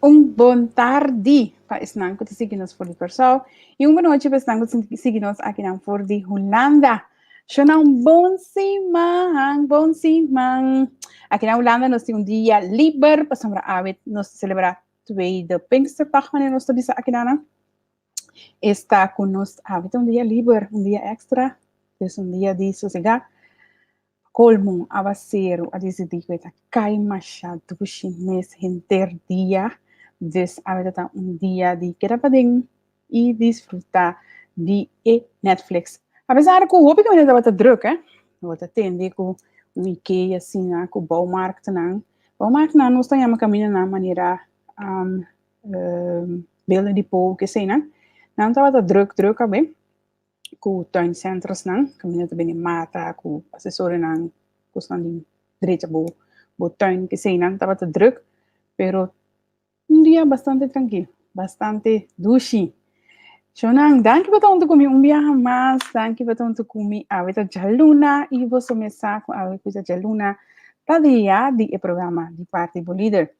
Un bon tardi pa esnan ku ta sigui nos for di Kòrsou i un bon nochi pa esnan ku ta sigui nos akinan for di Hulanda. Shona un bon siman, bon siman. Aki na Hulanda nos tin un dia liber pasobra awe nos ta selebrá Tweede Pinksterdag, manera nos ta bisa akinan. Esta ku nos awe ta un dia liber, un dia èkstra, dus un dia di sosegá. Kolmo awaseru a disidí ku e ta kai masha dushi mes henter dia, dus awe ta ta un dia di keda paden i disfrutá di e Netflix. Apesar ku hopi kaminda tabata drùk, eh, bo ta tende ku un Ikea asina, ku bouwmarktnan, bouwmarktnan nos ta yama kamindanan manera Beelden Depot, keseinan, nan tabata drùk drùk awe. Ku tuincentrumsnan kaminda ta bini mata ku asesorionan kosnan di drecha bo bo tuin keseinan tabata druk pero un dia bastante trankil bastante dushi. Shownan danki pa ta huntu ku mi un biaha mas danki pa ta huntu ku mi awe ta djaluna i boso mes sa ku awe ku ta djaluna ta dia di e programa di parti bo lider.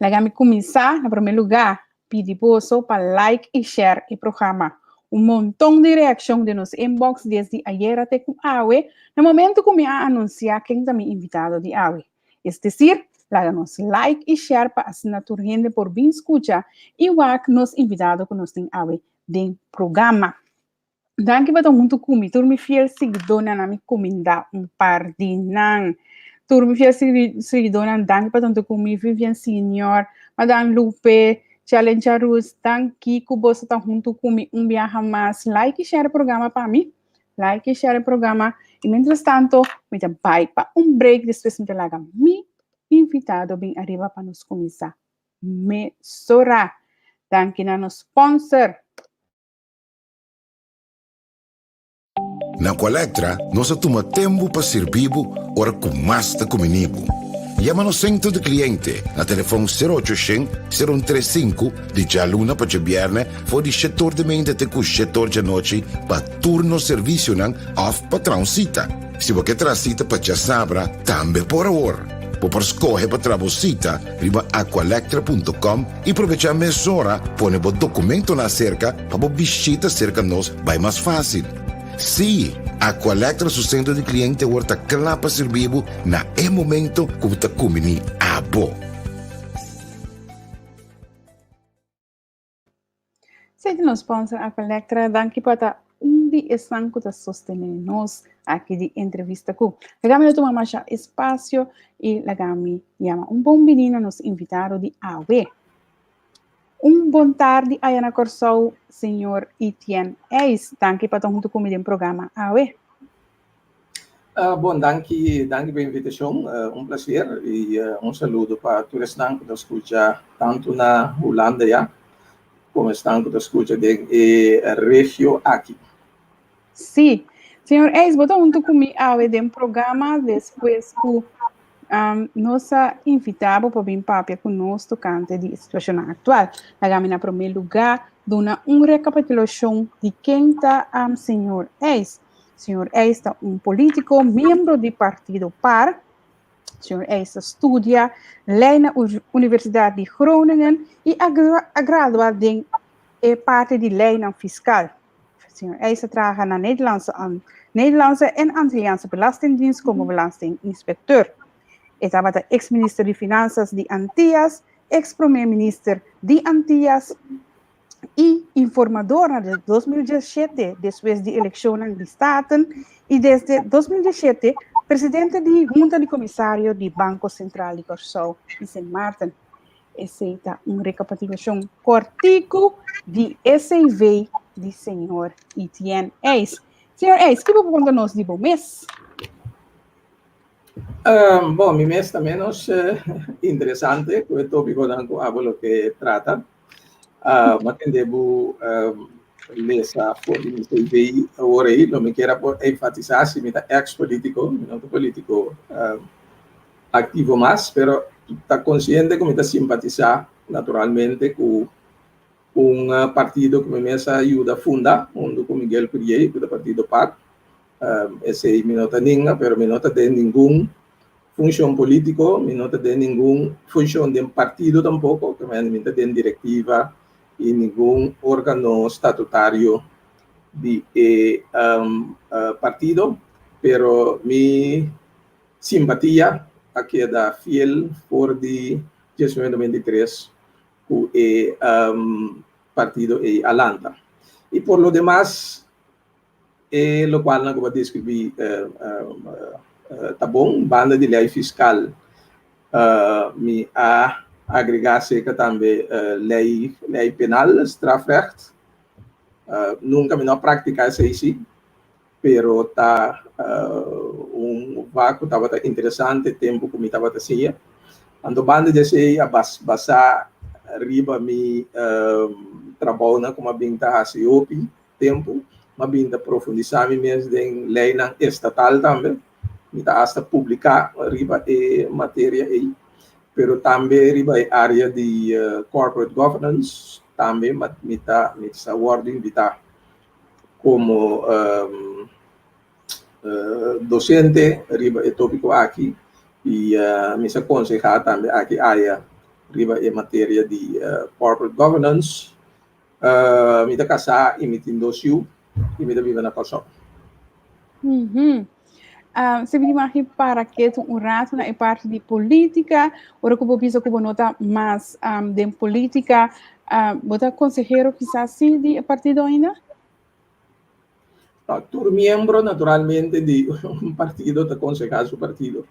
Laga mi kuminsá na promé lugá pidi boso pa like i share e programa. Un monton di reakshon den nos inbox desdi ayera te ku awe na momentu ku mi a anunsiá ken ta mi invitado di awe. Es desir, laga nos like i share pa asina tur hende por bin skucha i wak nos invitado ku nos tin awe den programa. Danki pa ta huntu ku mi. Tur mi fiel siguidónan a mi kumindá un par di nan. Tur mi fiel siguidónan, danki pa ta huntu ku mi. Vivian Senior, Madam Lupe, Chelen Charus, danki ku boso ta huntu ku mi un biaha mas. Like i share e programa pa mi. Like i share e programa. I mientras tanto, mi ta bai pa un break, despues mi ta laga mi invitado bin ariba pa nos kuminsá mesora. Danki na nos sponsor. Na Aqualectra nos a tuma tempu pa sirbi bo ora ku mas ta kumini bo. Yama nos sentro di kliente na telefòn sero ocho shen, sero un tres sinku di djaluna pa djabièrnè for di shetor di meinta te ku shetor djanochi pa tur nos servisionan òf pa traha un sita. Si bo ke traha sita pa djasabra tambe por awor. Bo por skohe pa traha bo sita riba aqualectra punto com i probechá mesora pone bo dokumentonan aserka pa bo bishita serka nos bai mas fásil. Sí, Aqualectra su sentro di kliente awor ta kla pa sirbi bo na e momento ku bo ta kumbiní abo. Esei ta nos sponsor Aqualectra. Danki pa ta un di esnan ku ta sostené nos aki di entrevista ku. Laga mi no tuma masha espasio i laga mi yama un bon bini na nos invitado di awe. Un bon tardi aya na Kòrsou, señor Etienne Eis. Danki pa ta huntu ku mi den programa awe. Bon, danki, danki pa e invitashon. Un plaser i un saludo pa tur esnan ku ta skucha tantu na Hulanda ya komo esnan ku ta skucha den e regio aki. Sí. Señor Eis, bo ta huntu ku mi awe den programa despues ku nos a invitá bo pa bin papia ku nos tokante di e situashonnan aktual. Laga mi na promé lugá duna un rekapitulashon di ken ta señor Eis. Señor Eis ta un polítiko, miembro di partido par. Señor Eis a studia lei na Universidat di Groningen i a gradua den e parti di leinan fiskal. Señor Eis a traha na Nederlandse, Nederlandse en Antilliaanse Belastingdienst komo belastinginspekteur. E tabata eks-minister di Finansas di Antillas, eks-promé minister di Antillas i informador na 2017 despues di elekshonnan di Staten i desde 2017 presidente di Hunta di Komisario di Banko Sentral di Kòrsou i Sint Maarten. Esei ta un rekapitulashon kòrtiku di e CV di señor Etienne Eis. Señor Eis, ki bo por konta nos di bo mes? Bon, mi mes ta ménos interesante ku e tópikonan ku abo loke trata. Mi a tende bo lesa for di mi CV awor ei. Lo mi kier a por enfatisá si mi ta ex polítiko, mi no ta polítiko aktivo mas, pero ta konsiente ku mi ta simpatisá naturalmente ku un partido ku mi mes a yuda funda huntu ku Miguel Curiel, ku ta partido par. Esei mi no ta ninga, pero mi no ta den ningun. Funshon polítiko, mi no ta den ningun funshon den partido tampoko, ke mi ta den direktiva i ningun órgano statutario di e partido, pero mi simpatia a keda fiel for di 1993 ku e partido ei a lanta. I por lo demas e lokualnan ku bo a deskribí ta bon. Banda di lei fiskal mi a agregá serka tambe lei lei penal, strafrecht. Nunka mi no a praktiká esei sí, pero ta un vak ku tabata interesante tempu ku mi tabata siña. Anto banda di esei a basá riba mi trabounan ku mi a bin ta hasi hopi tempu, m'a bin ta profundisá mi mes den leinan estatal tambe. Mi ta asta publiká riba e materia ei, pero tambe riba e área di corporate governance tambe mi ta mi sa wòrdu invitá komo dosente riba e tópiko aki i mi sa konsehá tambe aki aya riba e materia di corporate governance. Mi ta kasá i mi tin dos yu i mi ta biba na Kòrsou. Si mi magi para ketu un rato na e parti di polítika, ora ku bo bisa ku bo no ta mas den polítika, bo ta konsehero kisas si di e partido ainda? No, tur miembro naturalmente di un partido ta konsehá su partido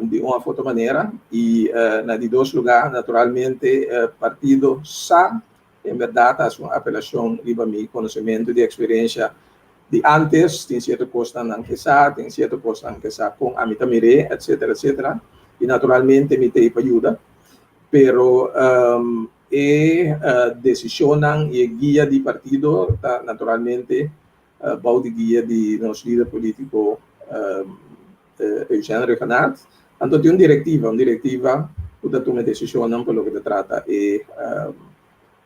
di un of otro manera i na di dos lugá naturalmente partido sa en bèrdat hasi un apelashon riba mi konosementu di eksperensha di ántes, tin sierto kosnan nan ke sa, tin sierto kosnan ke sa kon ami ta mir'é etsetera etsetera i naturalmente mi ta ei pa yuda pero E desishonnan i e guia di partido ta naturalmente bou di guia di nos lider polítiko Eugène Rhuggenaath. Anto tin un direktiva, un direktiva ku ta tuma e desishonnan pa loke ta trata e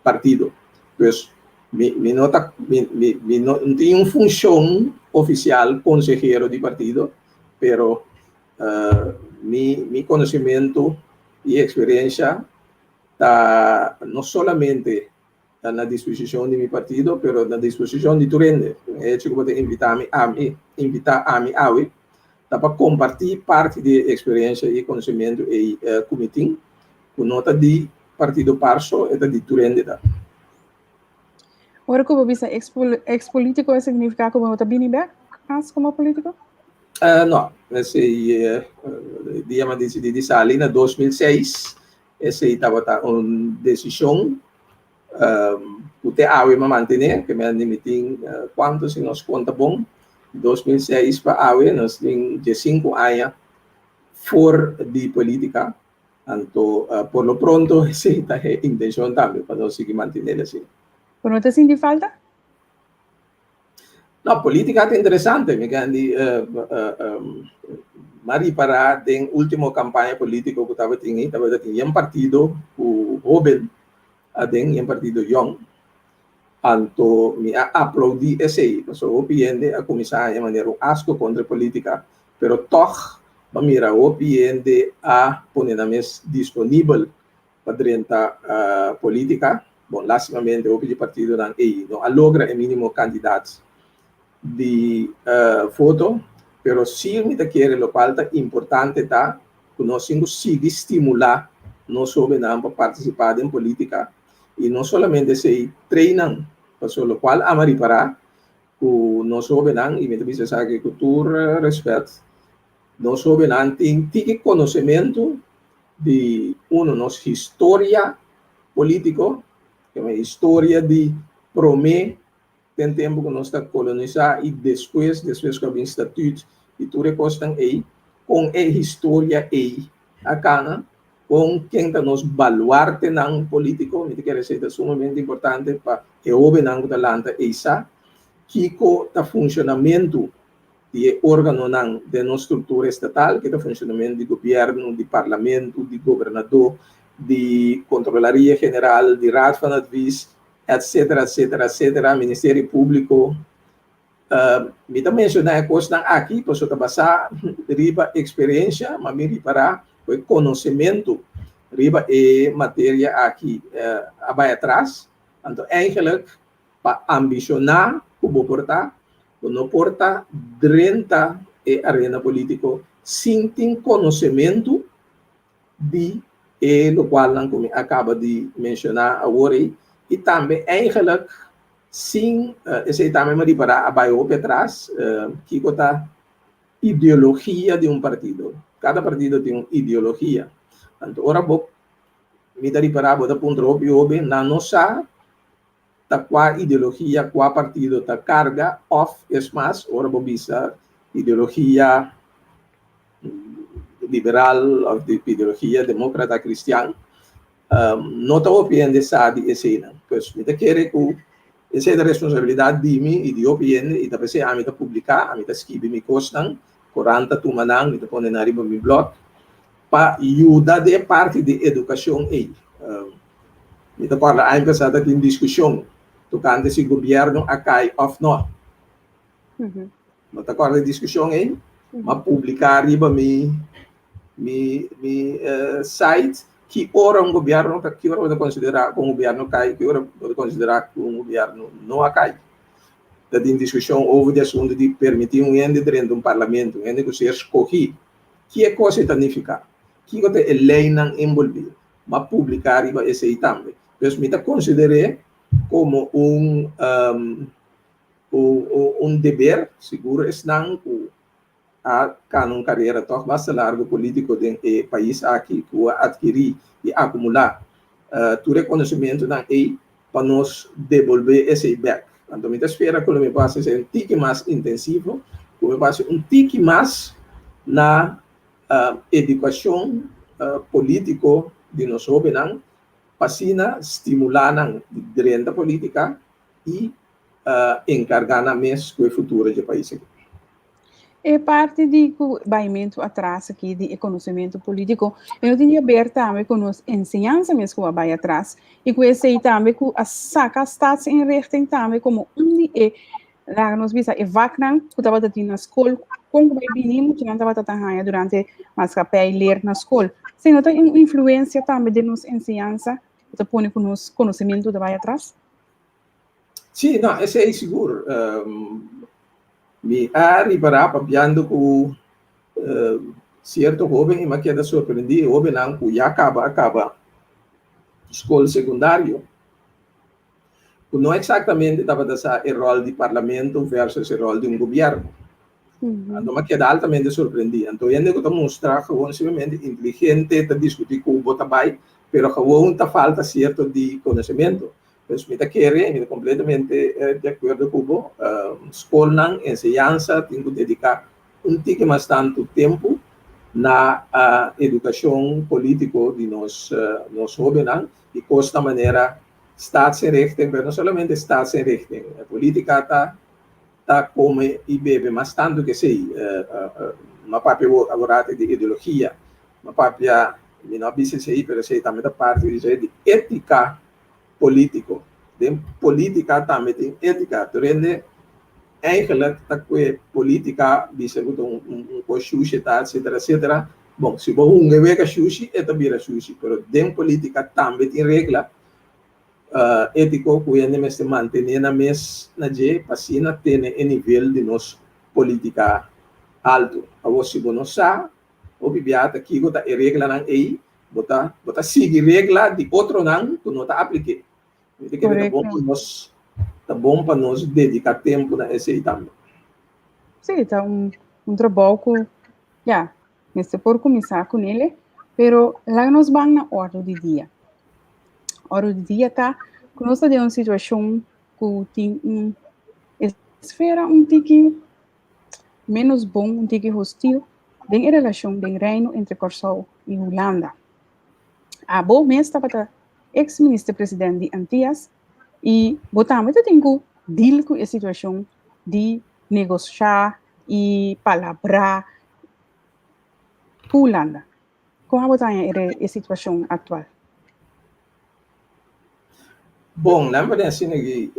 partido. Pues mi mi no ta mi mi mi no tin un funshon ofisial konsehero di partido, pero mi mi konosementu i eksperensha ta no solamente ta na disposicion di mi partido, pero na disposicion di tur hende. E hecho cu bo ta invita mi ami, invita ami awe, ta pa comparti parti di e experiencia y conocimiento ey cu mi tin, cu no ta di partido par so, e ta di tur hende ta. Ora cu bo bisa ex politico, e significa cu bo no ta bini bek mas como politico? No, esey dia mi a dicidi di sali na 2006, Esei tabata un desishon ku te awe mi a mantené, ke mi a mi tin kuantu si nos konta bon, 2006 pa awe nos tin diesinku aña for di polítika, anto por lo pronto esei ta e intenshon tambe pa nos sigui mantené asina. Bo no ta sinti falta? No, polítika ta interesante. Mi kan di m'a ripará den último kampaña polítiko ku tabatin ei, tabata tin yen partido ku hóben aden, yen partido yòn. Anto mi a aplaudí esei, pasobra hopi hende a kuminsá haña manera un asko kontra e polítika, pero tòg bo a mira hopi hende a pone nan mes disponibel pa drenta politica. Bon, lastimamente hopi di partidonan ei no a logra e minimo cantidad di voto, pero si mi ta kere locual ta importante ta cu nos tin cu sigui stimula nos hobennan pa participa den politica y no solamente esey, train nan, pasobra locual ama ripara cu nos hobennan, y mi ta bisa esaki cu tur respet, Nos hóbennan tin tiki konosementu di uno nos historia polítiko, kema historia di promé den tempu ku nos ta kolonisá i despues, despues ku a bin statüt i tur e kosnan ei, kon e historia ei a kana, kon ken ta nos baluartenan polítiko, mi ta kere esei ta sumamente importante pa e hóbennan ku ta lanta ei sa kiko ta funshonamentu di e órganonan den nos struktura estatal, ke ta funshonamentu di gobièrnu, di parlamentu, di gobernadó, di Kontrolaria General, di Raad van Advies, etsetera, etsetera, etsetera, Ministerio Públiko. Mi ta menshoná e kosnan aki pasobra ta basá riba eksperensia, ma mi ripará ku e konosementu riba e materia aki a bai atras. Anto eigenlijk pa ambishoná ku bo por ta, bo no por ta drenta e arena polítiko sin tin konosementu di e lokualnan ku mi a kaba di menshoná awor ei i tambe eigenlijk sin esei tambe mi a ripará a bai hopi atras kiko ta ideologia di un partido. Kada partido tin un ideologia. Anto ora bo mi ta ripará bo ta puntra hopi hoben nan no sa ta kua ideologia kua partido ta karga òf es mas ora bo bisa ideologia liberal òf di ideologia demókrata kristian no ta hopi hende sa di eseinan. Pues mi ta kere ku esei ta responsabilidat di mi i di hopi hende i ta p'esei ami ta publiká, ami ta skibi mi kosnan, korant ta tuma nan, mi ta pone nan riba mi blog pa yuda den e parti di edukashon ei. Mi ta kòrda aña pasá ta tin diskushon tokante si gobièrnu a kai òf nò. Bo ta kòrda e diskushon ei? M'a publiká riba mi mi mi site ki ora un gobièrnu ta ki ora bo ta konsiderá ku un gobièrnu kai, ki ora bo ta konsiderá ku un gobièrnu no a kai. Ta tin diskushon over di asuntu di permití un hende drenta un parlamento, un hende ku ser skohí. Ki e kos ei ta nifiká? Kiko ta e leinan enbolbí? M'a publiká riba esei tambe. Pues mi ta konsider'é komo un un deber, sigur esnan ku a kana un karera tòg basta largu polítiko den e pais aki, ku a atkirí i akumulá tur e konosementunan ei pa nos debolbé esei bèk. Anto mi ta spera ku lo mi por hasi esei un tiki mas intensivo, ku mi por hasi un tiki mas na edukashon polítiko di nos hóbennan pa asina stimulá nan di drenta polítika i enkargá nan mes ku e futuro dje pais aki. E parti di ku baimentu atras aki di e konosementu polítiko e no tin di haber tambe ku nos enseñansa mes ku a bai atras i ku esei tambe ku a saka staatsinrichting tambe komo un di e Laga nos bisa e vaknan ku tabata tin na skol, kon ku bai bini muchanan tabata ta haña durante maatschappij leer na skol. Si no ta un influensia tambe den nos enseñansa ku ta pone ku nos konosementu ta bai atras? Sí, no, esei sigur. Mi a ripará papiando ku sierto hóben i mi a keda sorprendí, hóbennan ku ya kaba a kaba skol sekundario. ku no eksaktamente tabata sa e ròl di parlamento versus e ròl di un gobièrnu. Anto mi a keda altamente sorprendí. Anto hende ku ta mustra gewoon simplemente inteligente, ta diskutí ku bo ta bai, pero gewoon ta falta sierto di konosementu. Pues mi ta kere, mi ta kompletamente di akuerdo ku bo, skolnan, enseñansa tin ku dediká un tiki mas tantu tempu na edukashon polítiko di nos nos hóbennan i kos na manera Staatsinrichting, pero no solamente staatsinrichting. E politica ta ta come y bebe mas tanto que esey. No papia awor di ideologia, no papia, mi no a bisa esey, pero esey tambe ta parti di esey, di etica politico. Den politica tambe tin etica. Tur hende eigenlijk ta cue politica bisa cu ta un cos shushi ta, etcetera, etcetera. Bon, si bo hunga e wega shushi, e ta bira shushi, pero den politica tambe tin regla etiko ku hende mester mantené nan mes na dje pa asina tene e nivel di nos politica alto. Awor, si bo no sa hopi bia ta kiko ta e reglanan ei, bo ta bo ta sigui regla di otronan ku no ta aplik'é. Mi ta kere ta bon pa nos ta bon pa nos dediká tempu na esei tambe. Sí, ta un un trabou ku ya mester por kuminsá kunele, pero laga nos ban na òrdu di dia. Òrdu di dia ta ku nos ta den un situashon ku tin un esfera un tiki ménos bon, un tiki hostil den e relashon den Reino entre Kòrsou i Hulanda. Abo mes tabata eks minister president di Antias i bo tambe ta tin ku deal ku e situashon di negoshá i palabrá ku Hulanda. Kon abo ta haña e situashon aktual? Bon, nan por asina ki.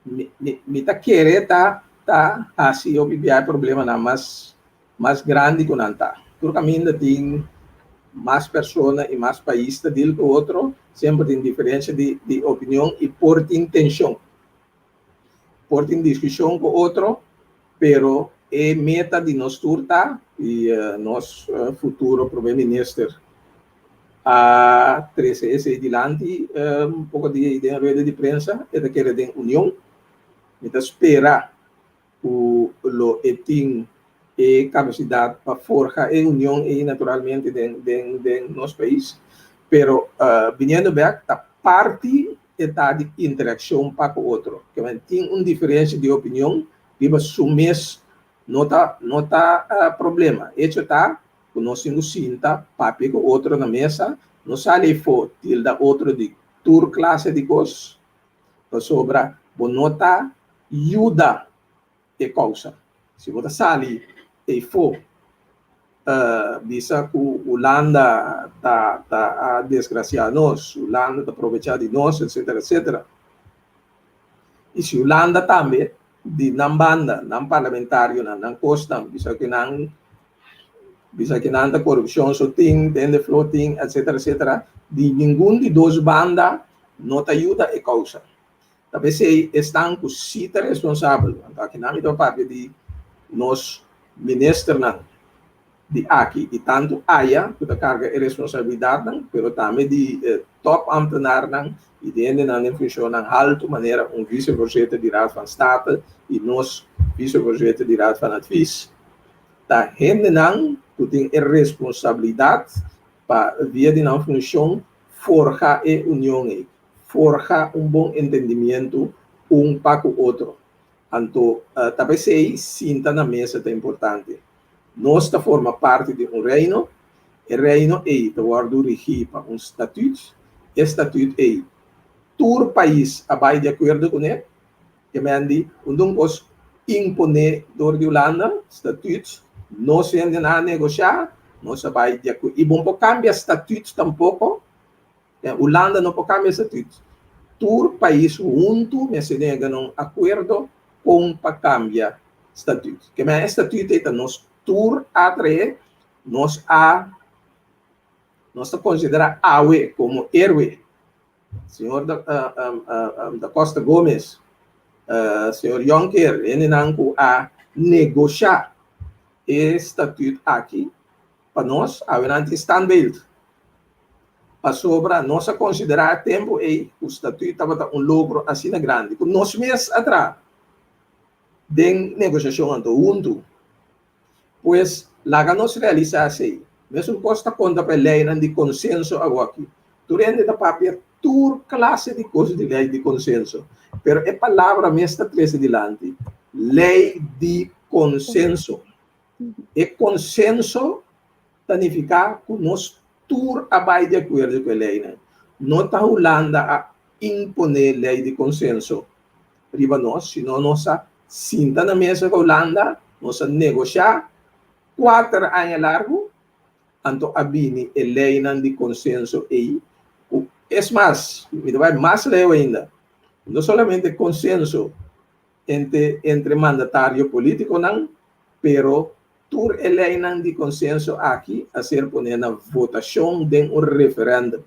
Mi, mi, mi ta kere ta ta hasi hopi bia e problemanan mas mas grandi ku nan ta. Tur kaminda tin mas persona i mas pais ta deal ku otro, semper tin diferensia di di opinion i por tin tenshon. Por tin diskushon ku otro, pero e meta di nos tur ta i nos futuro prome minister a trese esei dilanti un poko dia ei den rueda di prensa, e ta kere den union. Mi ta spera ku lo e tin e kapasidat pa forha e union ei naturalmente den den den nos pais. Pero biniendo bek ta parti e ta di interakshon pa ku otro. Kimen tin un diferensia di opinion riba su mes no ta no ta problema. Echo ta ku nos tin ku sinta papia ku otro na mesa, no sali afó tilda otro di tur klase di kos, pasobra bo no ta yuda e kousa. Si bo ta sali afó bisa ku Hulanda ta ta a desgrasiá nos, Hulanda ta probechá di nos, etsetera, etsetera. I si Hulanda tambe di nan banda, nan parlamentarionan, nan kosnan bisa ku nan Bisa ki nan ta korupshon so tin, den de flo tin, etcetera, etcetera. Di ningun di dos banda no ta yuda e kousa. Ta p'esei esnan ku si ta responsabel, anto aki nan mi ta papia di nos ministernan di aki i tantu aya ku ta karga e responsabilidatnan, pero tambe di e top ambtenarnan i di hendenan den funshonnan haltu manera un vicevoorzitter di Raad van State i nos vicevoorzitter di Raad van Advies. Ta hendenan ku tin e responsabilidat pa via di nan funshon forha e union ei, forha un bon entendimientu un pa ku otro. Anto ta p'esei sinta na mesa ta importante. Nos ta forma parti di un reino, e reino ei ta wòrdu rigí pa un statüt, e statüt ei tur pais a bai di akuerdo kuné, Ke men di un dun kos imponé dor di Hulanda, statuut, nos hendenan a negoshá, nos a bai di akuerdo. I bo no por kambia statuut tampoko, Hulanda no por kambia statuut. Tur pais huntu mester yega na un akuerdo kon pa kambia statuut. Ke men e statuut ei ta nos tur a trae, nos a nos ta konsiderá awe komo héroe. Señor Da Costa Gomez, señor Jonker, hendenan ku a negoshá e statuut aki pa nos, awe nan tin standbeeld. Pasobra nos a konsiderá e tempu ei ku statuut tabata un logro asina grandi ku nos mes a traha den negoshashon anto huntu. Pues, laga nos realisá esei. Mesun kos ta konta pa e leinan di konsenso awoki. Tur hende ta papia tur klase di kos di lei di konsenso, pero e palabra mes ta trese dilanti, lei di konsenso. E konsenso ta nifiká ku nos tur a bai di akuerdo ku e leinan. No ta Hulanda a imponé lei di konsenso riba nos, sino nos a sinta na mesa ku Hulanda, nos a negoshá kuater aña largu, anto a bini e leinan di konsenso ei ku, es mas, mi ta bai mas leu ainda, no solamente konsenso entre entre mandatario polítikonan, pero tur e leinan di konsenso aki a ser poné na votashon den un referèndum.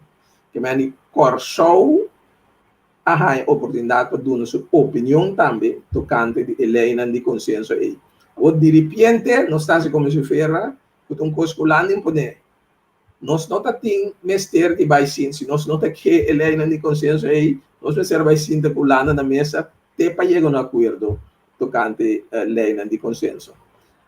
Ke meni Kòrsou a haña oportunidat pa duna su opinion tambe tokante di e leinan di konsenso ei. Awor diripiente nos ta hasi komo si fuera ku ta un kos ku Hulanda imponé. Nos no ta tin mester di bai sinta, si nos no ta ke e leinan di konsenso ei, nos mester bai sinta ku Hulanda na mesa te pa yega un akuerdo tokante leinan di konsenso.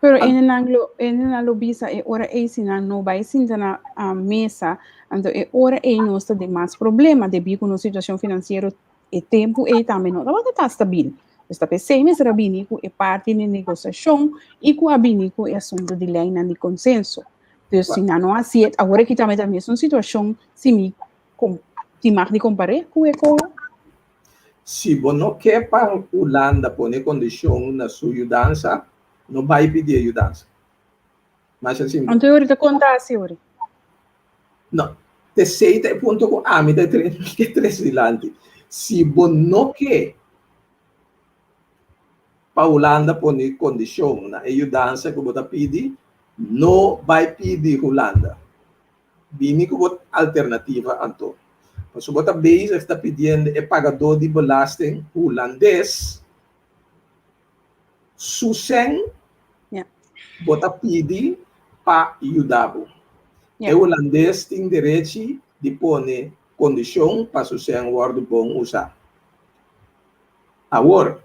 Pero hendenan lo, hendenan lo bisa e ora ei si nan no bai sinta na mesa, anto e ora ei nos ta den mas problema debí ku nos situashon finansiero e tempu ei tambe no tabata ta stabil. Pues ta p'esei mester a bini ku e parti di negosiashon i ku a bini ku e asuntu di leinan di konsenso. Dus si nan no hasi et, awor aki tambe ta mesun situashon si mi tin mag di kompar'é ku e koho. Si bo no ke pa Hulanda pone kondishon na su yudansa, no bai pidi e yudansa. Masha simpel. Anto yori ta konta asi yori? No. T'esei ta e punto ku ami ta ke trese dilanti. Si bo no ke. pa Hulanda pone kondishon na e yudansa ku bo ta pidi, no bai pidi Hulanda. Bini ku bo alternativa anto. Pasobra bo ta bezig ta pidiendo e pagadó di belasting hulandes su sèn bo ta pidi pa yuda bo. E hulandes tin derechi di pone kondishon pa su sèn wòrdu bon usá. Awor,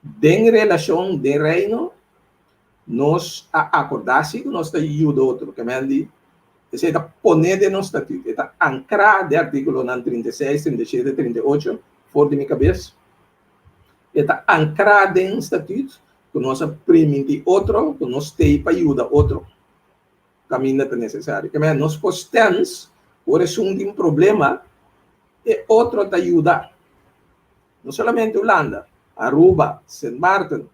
den relashon den Reino, nos a akordá si ku nos ta yuda otro. Ke men di, esei ta poné den nos statüt, e ta ankrá den artíkulonan 36, 37, 38, for di mi kabes. E ta ankrá den statüt ku nos a primintí otro ku nos t'ei pa yuda otro kaminda ta nesesario. Ke men nos por stèns ora esun tin problema, e otro ta yuda. No solamente Hulanda, Aruba, Sint Maarten.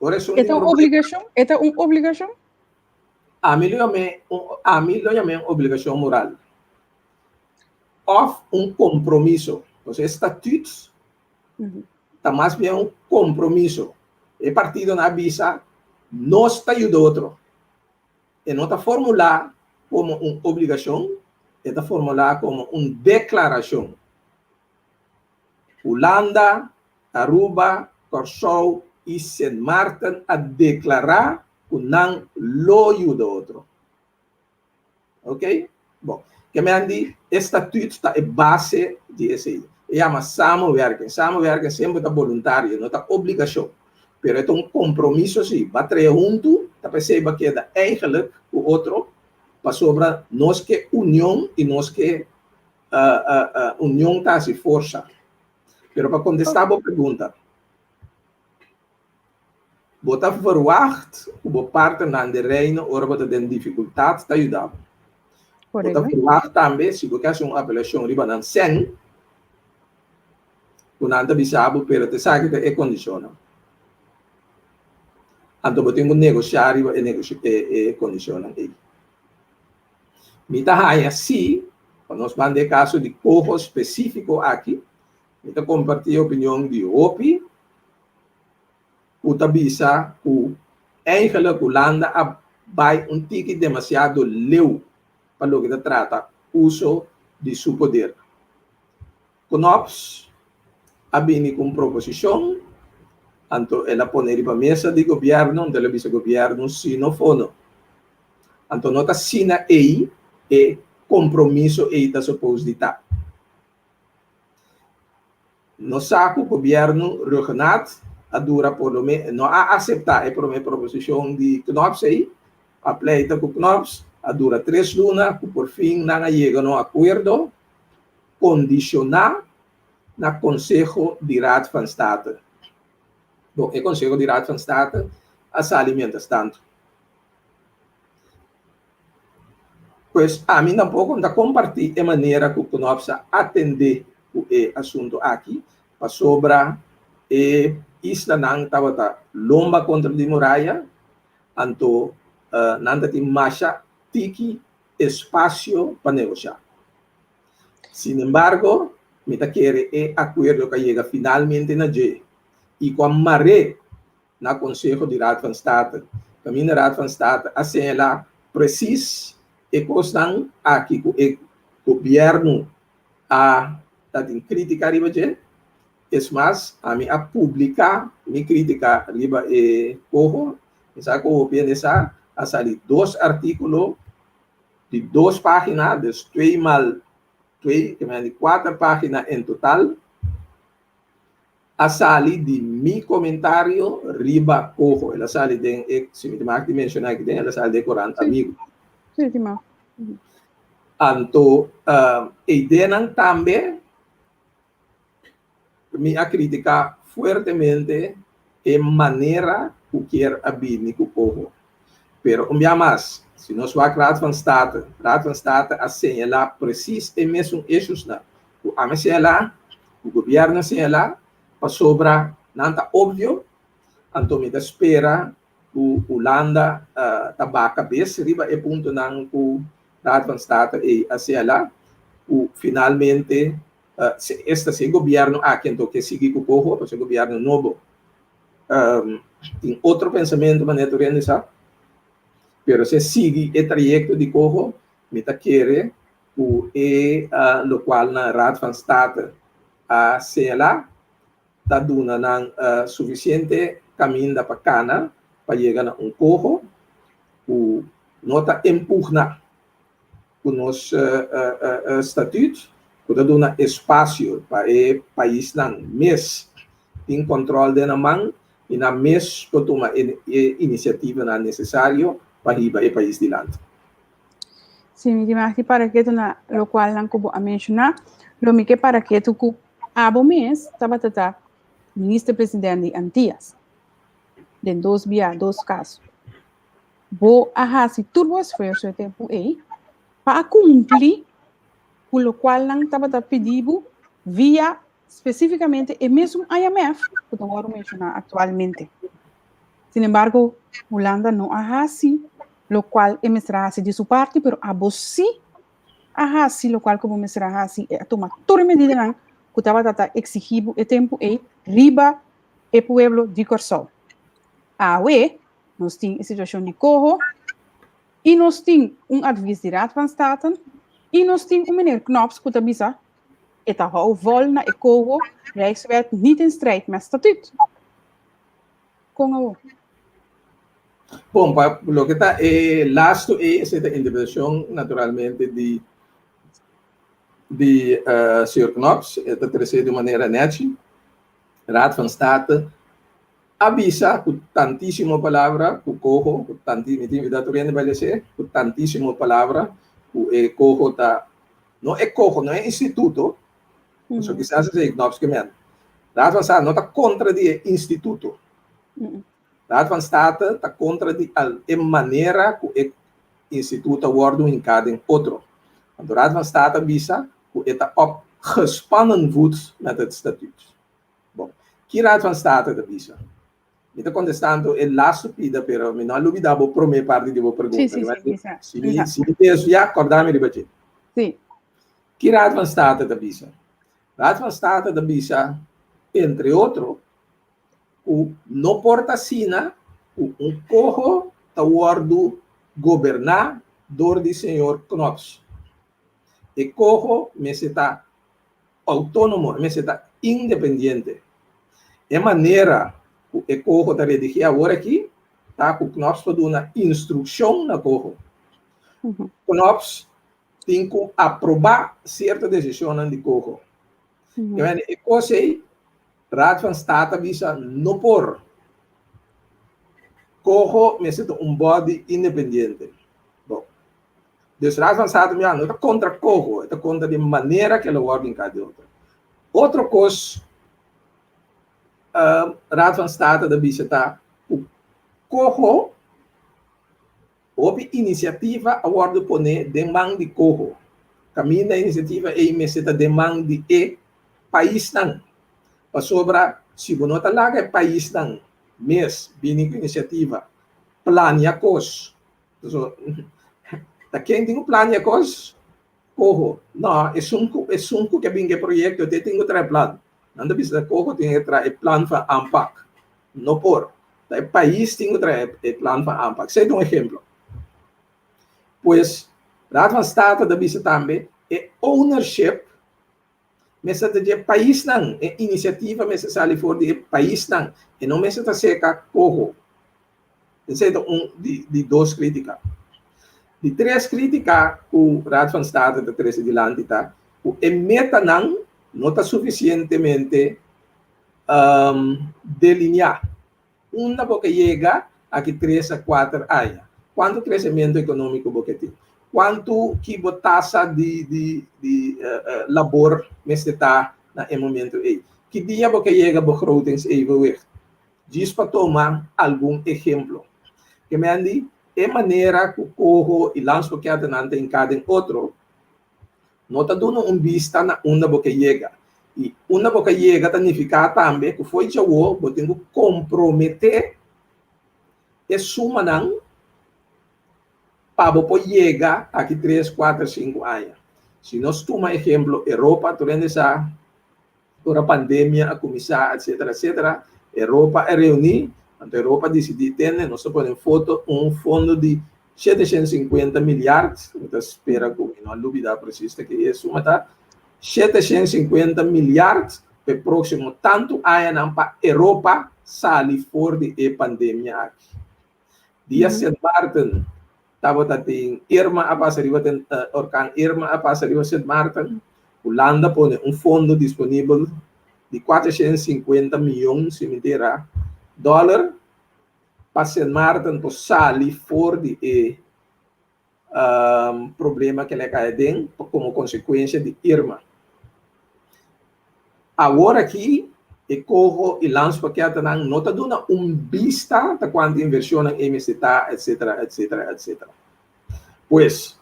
Ora esun E ta un obligashon? E ta un obligashon? Ami lo yam'é ami lo yam'é un obligashon moral òf un kompromiso. Entonces e statüt ta mas bien un kompromiso. E partidonan a bisa nos ta yuda otro. E no ta formulá komo un obligashon, e ta formulá komo un deklarashon. Hulanda, Aruba, Kòrsou i Sint Maarten a deklará ku nan lo yuda otro. Oké? Bon. Ke men di e statüt ta e base di esei. E yama samenwerking. Samenwerking semper ta boluntario, no ta obligashon. Pero e ta un kompromiso si. Ba traha huntu, ta p'esei ba keda eigenlijk ku otro, pasobra nos ke union i nos ke union ta hasi forsa. Pero pa kontestá bo pregunta, bo ta verwagt ku bo partnernan den Reino ora bo ta den difikultat ta yuda bo. Bo ta verwagt tambe si bo ke hasi un apelashon riba nan sèn, ku nan ta bisa bo pero ta esaki ta e kondishonnan. Anto bo tin ku negoshá riba e kondishonnan ei. Mi ta haña sí, pa nos ban den e kaso di coho spesífiko aki, mi ta kompartí e opinion di hopi ku ta bisa ku eigenlik Hulanda a bai un tiki demasiado leu pa loke ta trata uso di su poder. Knops a bini ku un proposishon, anto el a pone riba mesa di gobièrnu, anto el a bisa gobièrnu si no fono. Anto no ta asina ei e kompromiso ei ta supos di ta. Nos sa ku gobièrnu Rhuggenaath a dura por lo me no a aseptá e promé proposishon di Knops ei, a pleita ku Knops, a dura tres luna ku por fin nan a yega na un akuerdo kondishoná na Konseho di Raad van State. Bon, e Konseho di Raad van State a sali mientrastantu. Pues ami tampoko no ta kompartí e manera ku Knops a atendé ku e asuntu aki, pasobra e islanan tabata lomba kontra di muraya, anto nan ta tin masha tiki espasio pa negoshá. Sinembargo, mi ta kere e akuerdo ku a yega finalmente na dje i ku a mar'é na Konseho di Raad van State, kaminda Raad van State a señalá presis e kosnan aki ku e gobièrnu a ta tin krítika riba dje. Es mas, ami a publiká mi krítika riba e koho. Mi sa ku hopi hende sa, a sali dos artíkulo di dos página, dus twee mal twee, ke mende kuater página en total. A sali di mi komentario riba Coho. El a sali den e, si mi ta mag di menshoná aki den, el a sali den e korant Amigo. Sí, sí, ma. Anto, e ideanan tambe mi a kritiká fuertemente e manera ku kier a bini ku Coho. Pero un bia mas, si nos wak Raad van State, Raad van State a señalá presis e mesun eshusnan ku ami a señalá, ku gobièrnu a señalá, pasobra nan ta opvio, anto mi ta spera ku Hulanda ta baha kabes riba e puntonan ku Raad van State ei a señalá, ku finalmente, esta si e gobièrnu aki anto ke sigui ku coho, pasobra e gobièrnu nobo. Tin otro pensamentu manera tur hende sa, pero si e sigui e trayekto di Coho, mi ta kere ku e lokual nan Raad van State a señalá ta duna nan sufisiente kaminda pa kana pa yega na un Coho ku no ta empugna ku nos statuut ku ta duna espasio pa e paisnan mes tin kòntròl den nan man i nan mes por tuma e inisiativanan nesesario pa hiba e pais dilanti. Si, mi tin mas di para ketu na lokualnan ku bo a menshoná. Lo mi ke para ketu ku abo mes tabata ta minister president di Antias den dos bia, dos kaso. Bo a hasi tur bo esfuerso e tempu ei pa a kumpli ku lokual nan tabata pidi bo via spesífikamente e mesun IMF ku ta wòrdu menshoná aktualmente. Sin embargo, Hulanda no a hasi lokual e mester a hasi di su parti, pero abo sí a hasi lokual ku bo mester a hasi i a tuma tur e medidanan ku tabata ta eksigí bo e tempu ei riba e pueblo di Kòrsou. Awe nos tin e situashon di koho i nos tin un advies di Raad van State i nos tin un meneer Knops ku ta bisa e ta hou vol na e koho Rijkswet niet in strijd met statuut. Kon awo? Bon, pa loke ta e lastu ei, esei ta interpretashon naturalmente di di señor Knops, e ta trese di un manera nèchi. Raad van State a bisa ku tantísimo palabra ku koho, ku tanti, mi tin invitá tur hende bai les'é, ku tantísimo palabra ku e koho ta, no e koho, no e instituto, pasobra kisas esei Knops ke men. Raad van State no ta kontra di e instituto. Raad van State ta kontra di e manera ku e instituto a wòrdu hinká den otro. Anto Raad van State a bisa ku e ta op gespannen voet met het statuut. Bon, ki Raad van State ta bisa? Mi ta kontestando e lastu pida, pero mi no a lubida bo promé parti di bo pregunta. Sí, sí, sí, bisa. Si mi, si mi desviá, kòrda mi riba dje. Sí. Ki Raad van State ta bisa? Raad van State ta bisa, entre otro, ku no por ta asina ku un koho ta wòrdu goberná dor di señor Knops. E koho mester ta outónomo, e mester ta independiente. E manera ku e koho ta redigí awor aki ta ku Knops por duna instrukshon na koho. Knops tin ku aprobá sierto desishonnan di koho. E kos ei Raad van State a bisa no por. Koho mester ta un body independiente. Bon. Dus Raad van State mira no ta kontra Koho, e ta kontra di manera ku el a wòrdu hinká den otro. Otro kos Raad van State ta bisa ta ku Koho Hopi inisiativa a wòrdu poné den man di Coho. Kaminda e inisiativa ei mester ta den man di e paisnan. Pasobra si bo no ta laga e paisnan mes bini ku inisiativa, plania kos. Pasobra ta ken tin ku plania kos? Coho. No, esun ku esun ku ke bin ku e proyekto te tin ku traha e plan. Nan ta bisa Coho tin ke traha e plan van aanpak. No por. Ta e pais tin ku traha e plan van aanpak. Esei ta un ehemplo. Pues, Raad van State ta bisa tambe e ownership mester ta di e paisnan, e inisiativa mester sali for di e paisnan, e no mester ta seka koho. Esei ta un di di dos kritika. Di tres kritika ku Raad van State ta trese dilanti ta ku e metanan no ta sufisientemente delineá. Unda bo ke yega aki tres a kuater aña? Kuantu kresementu ekonómiko bo ke tin? Kuantu ki bo tasa di di di labor mester ta na e momentu ei? Ki dia bo ke yega begrotingsevenwicht? Djis pa toma algun ehemplo. Ke men di e manera ku koho i landspakketnan ta hinká den otro No ta duna un bista na unda bo ke yega. I unda bo ka yega ta nifiká tambe ku fo'i djawo bo tin ku komprometé e sumanan pa bo por yega aki tres, kuater, sinku aña. Si nos tuma ehemplo Europa, tur hende sa ora pandemia a kuminsá etcetera etcetera. Europa a reuní, anto Europa a disidí tende, nos ta pone en foto un fondo di 750 milyard, mi ta spera ku mi no a lubidá presis ta ki e suma ta, 750 milyard pa e próksimo tantu añanan pa Europa sali for di e pandemia aki. Dia Sint Maarten tabata tin Irma a pasa riba ten orkan Irma a pasa riba Sint Maarten, Hulanda pone un fondo disponibel di 450 miyon, si mi tera, dòler pa Sint Maarten por sali for di e problema ke el a kai aden komo konsekuensia di Irma. Awor aki e koho i landspakketnan no ta duna un bista ta kuantu invershonnan e mester ta etsetera etsetera etsetera. Pues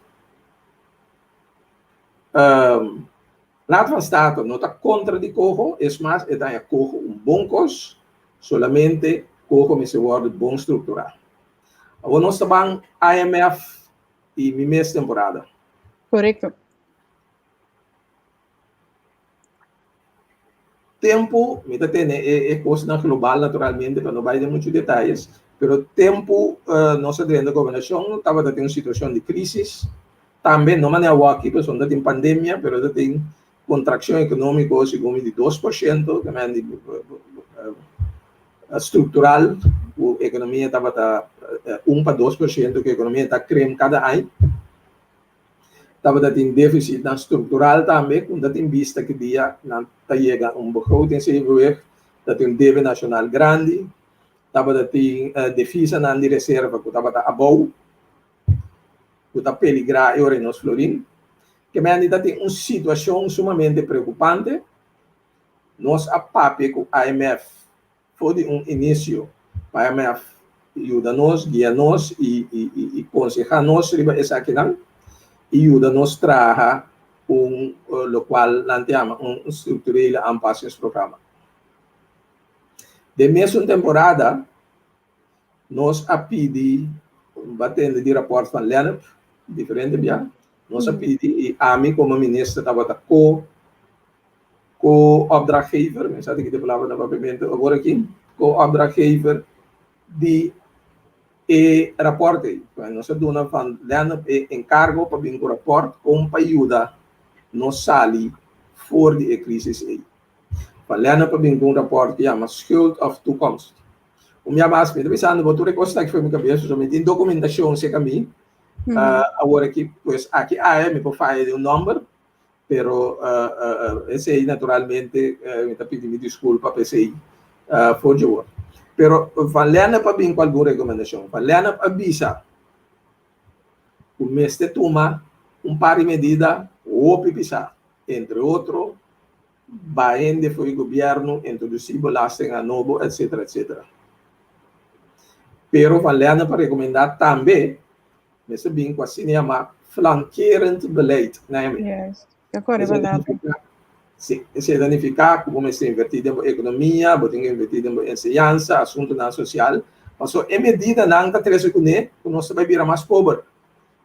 Raad van State no ta kontra di koho, es mas e ta haña koho un bon kos, solamente koho mester wòrdu bon strukturá. Awor nos ta ban IMF i mi mes temporada. Korekto. Tempu, mi ta tene e e kosnan global naturalmente pa no bai den muchu detayes, pero tempu nos a drenta gobernashon tabata tin un situashon di krisis, tambe no manera awor aki pasobra no ta tin pandemia pero ta tin kontrakshon ekonómiko segun mi di 2%, ta mende struktural ku ekonomia tabata 1 pa 2% ku ekonomia ta krem kada aña. Tabata tin déficitnan struktural tambe ku ta tin bista ki dia nan ta yega un begrotingsevenwicht, ta tin un debe nashonal grandi, tabata tin defisanan di reserva ku tabata abou, ku ta peligrá e ora nos florin. Ke mende ta tin un situashon sumamente preokupante. Nos a papia ku IMF For di un inisio, IMF yuda nos, guia nos i i konsehá nos riba esakinan i yuda nos traha un lokual nan ta yama un structurele aanpassingsprogramma. Den mesun temporada nos a pidi, bo a tende di rapòrt van Lennep diferente bia, nos a pidi i ami komo minister tabata ko co-opdrachtgever, mi sa di kita palabra na papiamento awor aki, co-opdrachtgever di e rapport ei. Nos a duna Van Lennep e encargo pa bin cu rapport con pa yuda nos sali for di e crisis ei. Van Lennep a bin cu un rapport cu yama Schuld of Toekomst. Un bia mas, mi ta bisando bo tur e cosnan aki for mi cabes, pasobra mi tin documentacion cerca mi awor aki, pues aki aya mi por faya di un nomber, Pero esei naturalmente mi ta pidi mi disculpa pa esei for dje wor. Pero Van Lennep a bin cu algun recomendacion. Van Lennep a bisa cu mester tuma un par di medida hopi pisa, entre otro baha hende for di gobierno, introduci belastingnan nobo, etcetera, etcetera. Pero Van Lennep a recomenda tambe Mester bin ku asina yamá flankerend beleid, Naomi. Yes, ta kore berdad. Si, esei ta nifiká ku bo mester invertí den bo ekonomia, bo tin ku invertí den bo enseñansa, asuntunan sosial. Pasobra e medidanan ta trese kuné ku nos ta bai bira mas pober.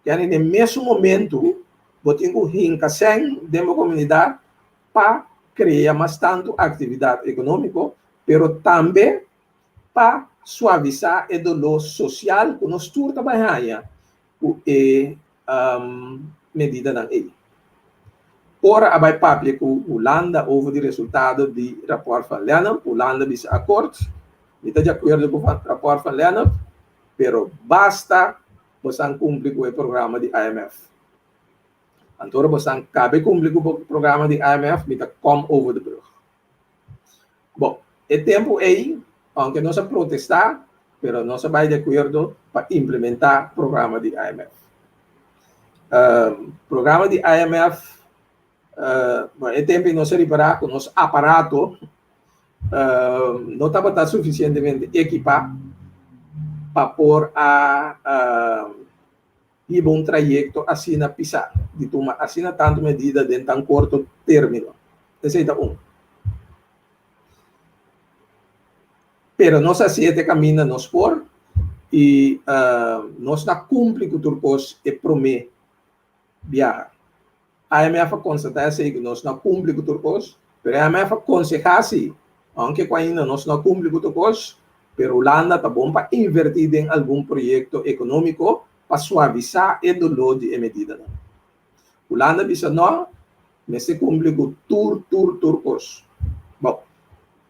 Kende den mesun momentu bo tin ku hinka sèn den bo komunidat pa krea mas tantu aktividat ekonómiko, pero tambe pa suavisá e doló sosial ku nos tur ta bai haña ku e medidanan ei. Ora a bai papia ku Hulanda over di resultado di rapòrt van Lennep, Hulanda bisa akort, mi ta di akuerdo ku rapòrt van Lennep, pero basta bosan kumpli ku e programa di IMF. Anto ora bosan kabe kumpli ku programa di IMF, mi ta kom over de brug. Bon, e tempu ei, ounke nos a protestá, pero nos a bai di akuerdo pa implementá programa di IMF. Programa di IMF, bon, e tempu ei nos a ripará ku nos aparato no tabata sufisientemente ekipá pa por a hiba un trayekto asina pisá, di tuma asina tantu medida den tan korto término. Esei ta un. Pero nos a siete kaminda nos por i nos ta kumpli ku tur kos e promé biaha. IMF a konstatá esei ku nos no a kumpli ku tur kos, pero IMF a konsehá si. Aunke ku ainda nos no a kumpli ku tur kos, pero Hulanda ta bon pa invertí den algun proyekto ekonómiko pa suavisá e doló di e medidanan. Hulanda bisa no, mester kumpli ku tur tur tur kos. Bon,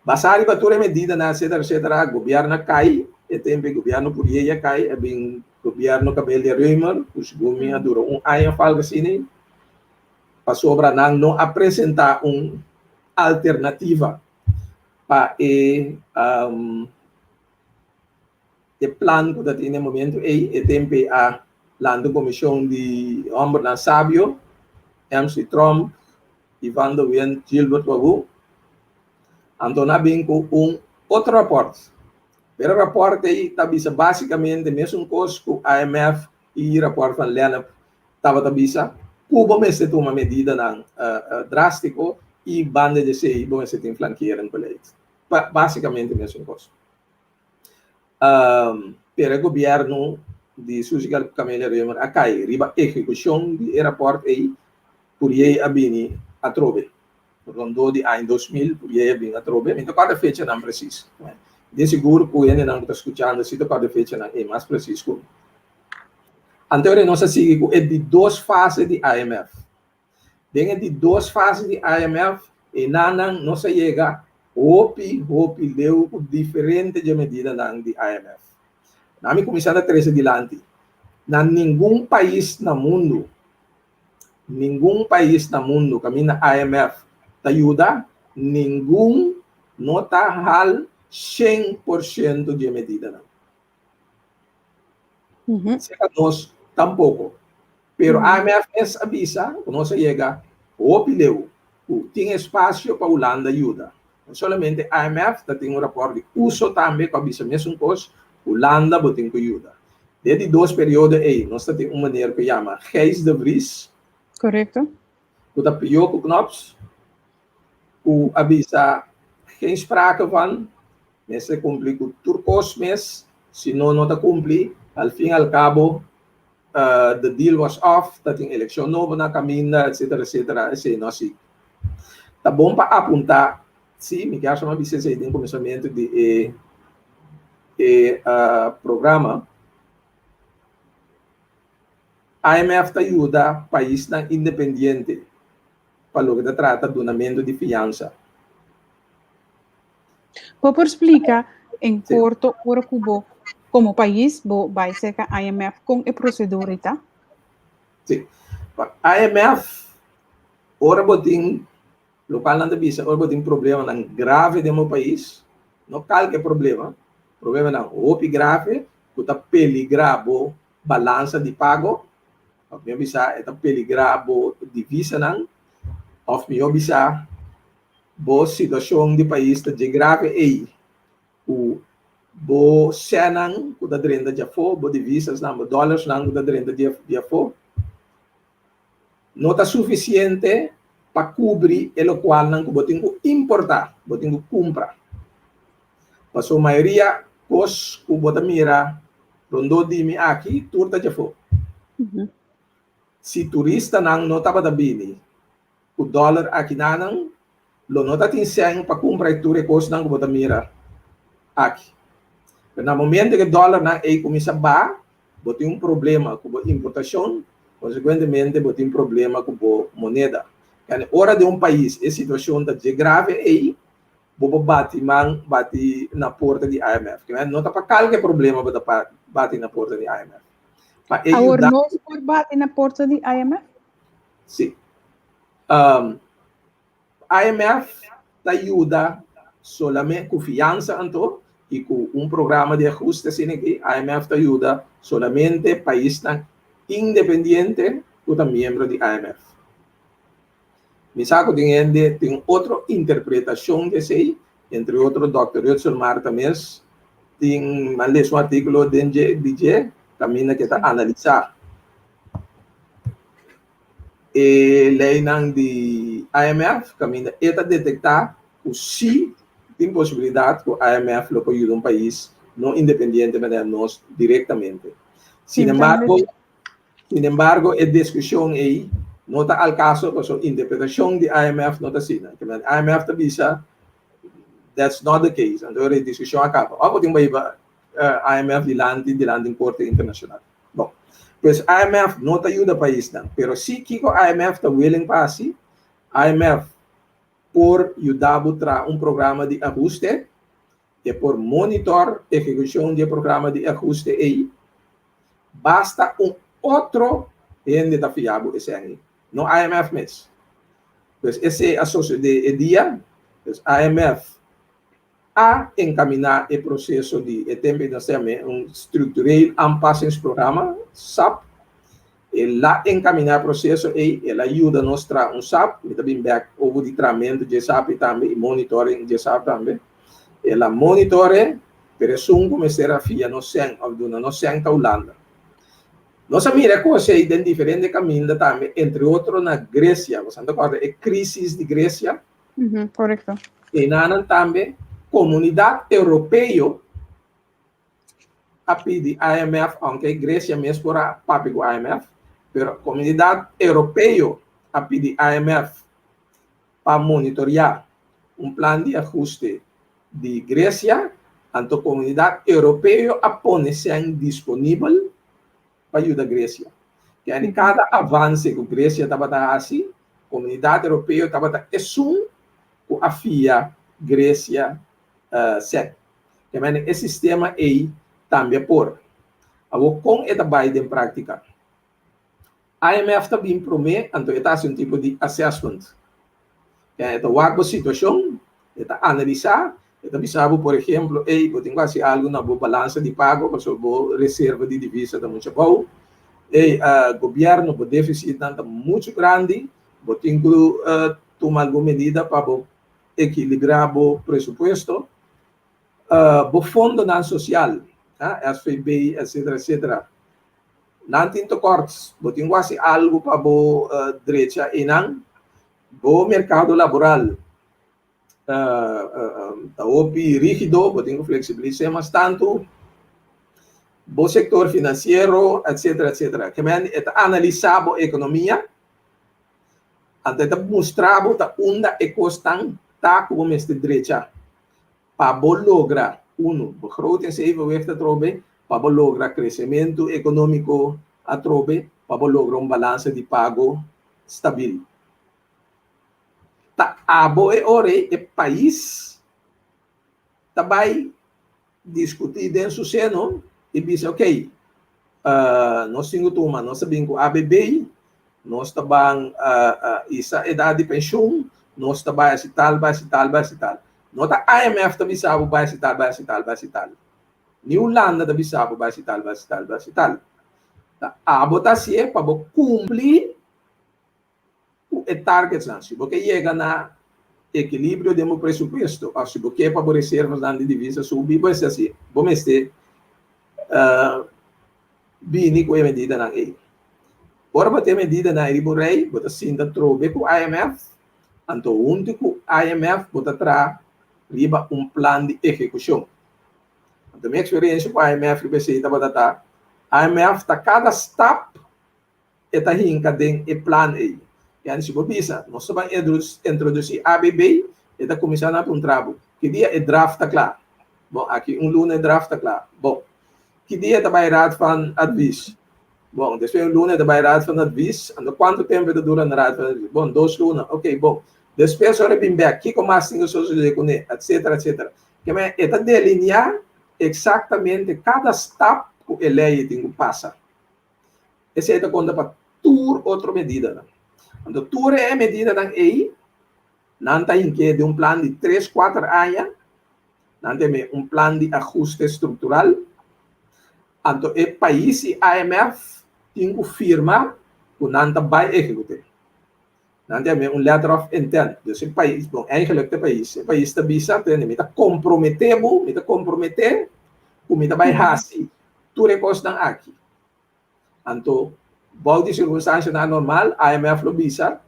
basá riba tur e medidanan etcetera etcetera, gobièrnu a kai, e tempu e gobièrnu Pourier a kai, a bin gobièrnu Camelia Römer, ku segun mi a dura un aña òf algu asina, pasobra nan no a presentá un alternativa pa e e plan ku ta tin na e momentu ei. E tempu ei a lanta un komishon di hòmbernan sabio, MC Tromp, Ivan de Windt, Gilbert Wawoe. Anto nan a bin ku un otro rapòrt. Pero e rapòrt ei ta bisa básikamente mesun kos ku IMF i rapòrt van Lennep tabata bisa, ku bo mester tuma medidanan drástiko i banda di esei bo mester tin flankerend beleid. Básikamente mesun kos. Pero e gobièrnu di Suzy Camelia Römer a kai riba ehekushon di e rapòrt ei, Pourier a bini atrobe. Rondó di aña 2000 Pourier a bini atrobe. Mi ta kòrda fechanan presis. Mi tin sigur ku hendenan ku ta skuchando si ta kòrda fechanan ei mas presis ku mi. Anto ora nos a sigui ku e di dos fase di IMF. Den e di dos fase di IMF, enanan nos a yega hopi, hopi leu ku diferente dje medidanan di IMF. Na mi kuminsá ta trese dilanti, na ningun pais na mundu, ningun pais na mundu kaminda IMF ta yuda, ningun no ta hal 100% dje medidanan. Serka nos tampoko. Pero IMF mes a bisa ku nos a yega hopi leu ku tin espasio pa Hulanda yuda. No solamente IMF ta tin un rapòrt di uso tambe ku a bisa mesun kos, Hulanda bo tin ku yuda. Den di dos periodo ei nos ta tin un meneer ku yama Gijs de Vries. Korekto. Ku ta pió ku Knops, ku a bisa geen sprake van. Mester kumpli ku tur kos mes, si no no ta kumpli, al fin al kabo the deal was off, ta tin elekshon nobo na kaminda, etsetera etsetera, esei no asi. Ta bon pa apuntá, si, mi kier a bisa esei den kuminsamentu di e e programa, IMF ta yuda paisnan independiente pa loke ta trata dunamentu di fiansa. Bo por splika en korto ora ku bo komo pais bo bai serka IMF kon e prosedura ta? Sí. Pa IMF ora bo tin lokual nan ta bisa ora bo tin problemanan grave den bo pais, no kalke problema, problemanan hopi grave ku ta peligrá bo balansa di pago, òf mihó bisa e ta peligrá bo divisanan, òf mihó bisa Bo situashon di pais ta dje grave ei ku bo sènan ku ta drenta djafó, bo divisasnan, bo dòlersnan ku ta drenta djafó no ta sufisiente pa kubri e lokualnan ku bo tin ku importá, bo tin ku kumpra. Pasobra mayoria kos ku bo ta mira rondó di mi aki tur ta djafó. Si turistanan no tabata bini Ku dòler akinanan lo no ta tin sèn pa kumpra e tur e kosnan ku bo ta mira aki. Pero na momento ku e dòlernan ei kuminsá baha, bo tin un problema ku bo importashon, konsekuentemente bo tin problema ku bo moneda. Kende ora den un pais e situashon ta dje grave ei, bo por bati man bati na porta di IMF. No ta pa kalke problema bo ta bati na porta di IMF. Pa e Awor yuda. Nos por bati na porta di IMF? Sí. Um, IMF ta yuda solamente ku fiansa anto i ku un programa di ajuste asina aki, IMF ta yuda solamente paisnan independiente ku ta miembro di IMF. Mi sa ku tin hende tin otro interpretashon di esei, entre otro Dòkter Rutzel Marta mes tin a lesa un artíkulo den dje di dje kaminda ku e ta analisá E leinan di IMF kaminda e ta detektá ku si tin posibilidat ku IMF lo por yuda un pais no independiente manera nos direktamente. Sin embargo, sin embargo e diskushon ei no ta al kaso pasobra interpretashon di IMF no ta asina. IMF ta bisa. That's not the case. Anto e diskushon a kaba. Òf bo tin bai hiba IMF dilanti dilanti un korte internashonal. Bon, pues IMF no ta yuda paisnan, pero si kiko IMF ta willing pa hasi? IMF por yuda bo traha un programa di ahuste, e por monitor ehekushon di e programa di ahuste ei. Basta un otro hende ta fia bo esei ei, no IMF mes. Pues esei a sosodé e dia, pues IMF a enkaminá e proseso di e tempu ei nos ta yam'é un Structureel Aanpassingsprogramma, sap. El a enkaminá e proseso ei, el a yuda nos traha un sap, mi ta bin bèk over di trahamentu dje sap ei tambe i monitoring dje sap tambe. El a monitor'é, pero esun ku mester a fia nos sèn òf duna nos sèn ta Hulanda. Nos a mira e kos ei den diferente kaminda tambe, entre otro na Gresia. Boso ta kòrda e krísis di Gresia? Korekto. Einanan tambe Komunidat Europeo a pidi IMF, aunke Grecia mes por a papia ku IMF, pero Komunidat Europeo a pidi IMF pa monitoreá un plan di ahuste di Grecia, anto Komunidat Europeo a pone sèn disponibel pa yuda Grecia. Kende kada avanse ku Grecia tabata hasi, Komunidat Europeo tabata esun ku a fia Grecia sèn. Kemende e sistema ei tambe por. Awor kon e ta bai den práktika? IMF ta bin promé, anto e ta hasi un tipo di assessment. E ta wak bo situashon, e ta analisá, e ta bisa bo, por ehemplo, ey, bo tin ku hasi algu na bo balansa di pago pasobra bo reserva di divisa ta muchu abou. Ey, gobièrnu, bo défisitnan ta muchu grandi, bo tin ku tuma algun medida pa bo ekilibrá bo presupuesto. Bo fondonan sosial, SVB, etcetera, etcetera, nan tin tekort, bo tin ku hasi algu pa bo drecha einan. Bo merkado laboral ta hopi rígido, bo tin ku fleksibilis'é mas tantu. Bo sektor finansiero, etcetera, etcetera. Ke men e ta analisá bo ekonomia, anto e ta mustra bo ta unda e kosnan ta ku bo mester drecha pa bo logra, unu, begrotingsevenwicht atrobe, pa bo logra kresementu ekonómiko atrobe, pa bo logra un balansa di pago stabil. Ta abo e ora ei e pais ta bai diskutí den su seno i bisa okey, nos tin ku tuma, nos ta bin ku ABB, nos ta ban isa edat di penshun, nos ta bai hasi tal, bai hasi tal, bai hasi tal. No ta IMF ta bisa bo bai hasi tal, bai hasi tal, bai hasi tal. Ni Hulanda ta bisa bo bai hasi tal, bai hasi tal, bai hasi tal. Ta abo ta hasié pa bo kumpli ku e targetsnan. Si bo ke yega na ekilibrio den bo presupuesto òf si bo ke pa bo reservasnan di divisa subi, bo mester hasi, bo mester bini ku e medidanan ei. Ora bo tin e medidanan ei riba un rei, bo ta sinta trobe ku IMF, anto huntu ku IMF bo ta traha riba un plan di ehekushon. Anto mi eksperensia ku IMF riba esei tabata ta, IMF ta kada stap e ta hinka den e plan ei. Yani si bo bisa, nos ta ban introdusí ABB, e ta kuminsá na puntra bo, ki dia e draft ta kla? Bon, aki un luna e draft ta kla. Bon, ki dia e ta bai Raad van Advies? Bon, despues un luna e ta bai Raad van Advies, anto kuantu tempu e ta dura na Raad van Advies? Bon, dos luna, oké, bon. Despues ora e bin bèk, kiko mas tin ku sosodé kuné? Etsetera, etsetera. Keme e ta delineá eksaktamente kada stap ku e lei tin ku pasa. Esei ta konta pa tur otro medidanan. Anto tur e medidanan ei, nan ta hink'é den un plan di tres, kuater aña, nan ta him'é un plan di ahuste struktural. Anto e pais i IMF tin ku firma ku nan ta bai ehekut'é. Nan ta him'é un letter of intent. Dus e pais, bon, eigenlijk ta e pais, e pais ta bisa, tende, mi ta komprometé bo, mi ta komprometé ku mi ta bai hasi tur e kosnan aki. Anto, bou di sirkunstansianan anormal, IMF lo bisa,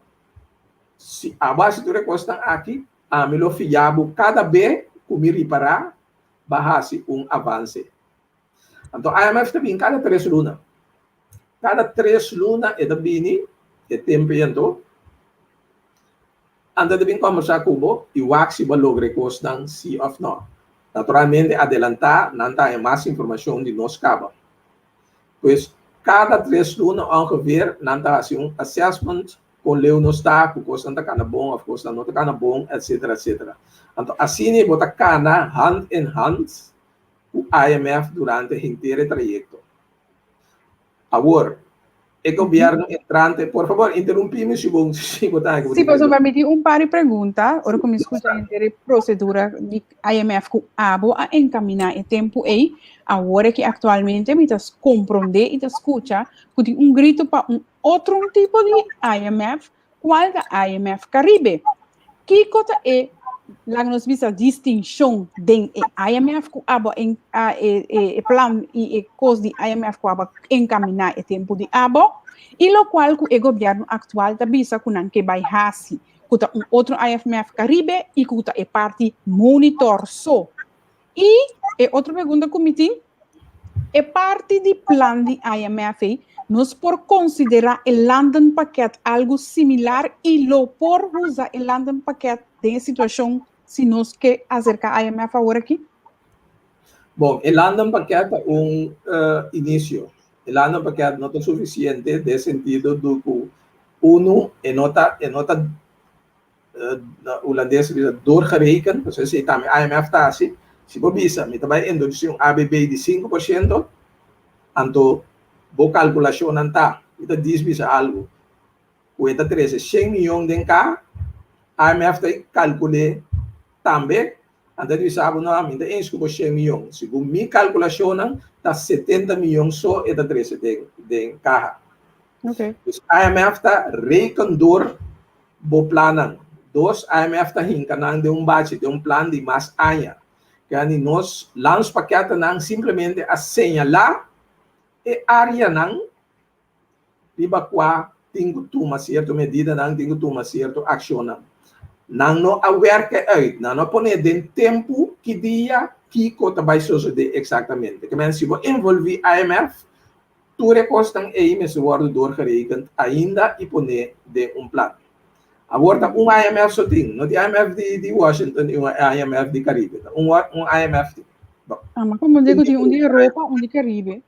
Si abo hasi tur e kosnan aki, ami lo fia bo kada be ku mi ripará bo a hasi un avanse. Anto, IMF ta bin kada tres luna. Kada tres luna e ta bini, e tempu ei anto. Anto ta bin kòmbersá ku bo i wak si bo a logra e kosnan sí òf nò. Naturalmente adelantá nan ta haña mas informashon di nos kaba. Pues kada tres luna ongeveer nan ta hasi un assessment kon leu nos ta, ku kosnan ta kana bon òf kosnan no ta kana bon, etsetera, etsetera. Anto asina bo ta kana hand in hand ku IMF durante henter e trayekto. Awor, e gobierno entrante, por favor, interrumpí mi si bo si bo ta Sí, pasobra mi tin un par di pregunta, ora ku mi skucha henter e prosedura di IMF ku abo a enkaminá e tempu ei, awor ki aktualmente mi ta komprondé i ta skucha ku tin un gritu pa un otro un tipo di IMF, kual ta IMF Karibe. Kiko ta e, laga nos bisa, distinshon den e IMF ku abo en, a, e, e, e plan i e kos di IMF ku abo enkaminá e tempu di abo, i lokual ku e gobièrnu aktual ta bisa ku nan ke bai hasi, ku ta un otro IMF Karibe i ku ta e parti monitor so. I e otro pregunta ku mi tin, e parti di plan di IMF ei, nos por konsiderá e landenpakket algu similar i lo por usa e landenpakket den e situashon si nos ke aserká IMF awor aki? Bon, e landenpakket ta un inisio. E landenpakket no ta sufisiente den sentido du ku unu e no ta e no ta Hulandes ta bisa doorgerekend, pasobra esei tambe IMF ta hasi. Si bo bisa mi ta bai introdusi un ABB di 5%, anto bo kalkulashonnan ta, mi ta dis bisa algu, ku e ta trese shen miyon den ka, IMF ta kalkul'é tambe, anto e ta bisa bo no, mi ta eens ku bo shen miyon, segun mi kalkulashonnan ta 70 miyon so e ta trese den kaha. Dus IMF ta reken door bo plannan. Dos, IMF ta hinka nan den un bachi, den un plan di mas aña. Kende nos landspakketnan simplemente a señalá e áreanan riba kua tin ku tuma sierto medidanan, tin ku tuma sierto akshonnan. Nan no a wèrk uit, nan no a pone den tempu ki dia kiko ta bai sosodé eksaktamente. Ke men si bo envolví IMF, Tur e kosnan ei mester wòrdu doorgerekend ainda i poné den un plan. Awor ta un IMF so tin, no tin IMF di di Washington i un IMF di Caribe, ta un un IMF tin. Bon. Ah, ma komo di ku tin un di Europa, un di Caribe?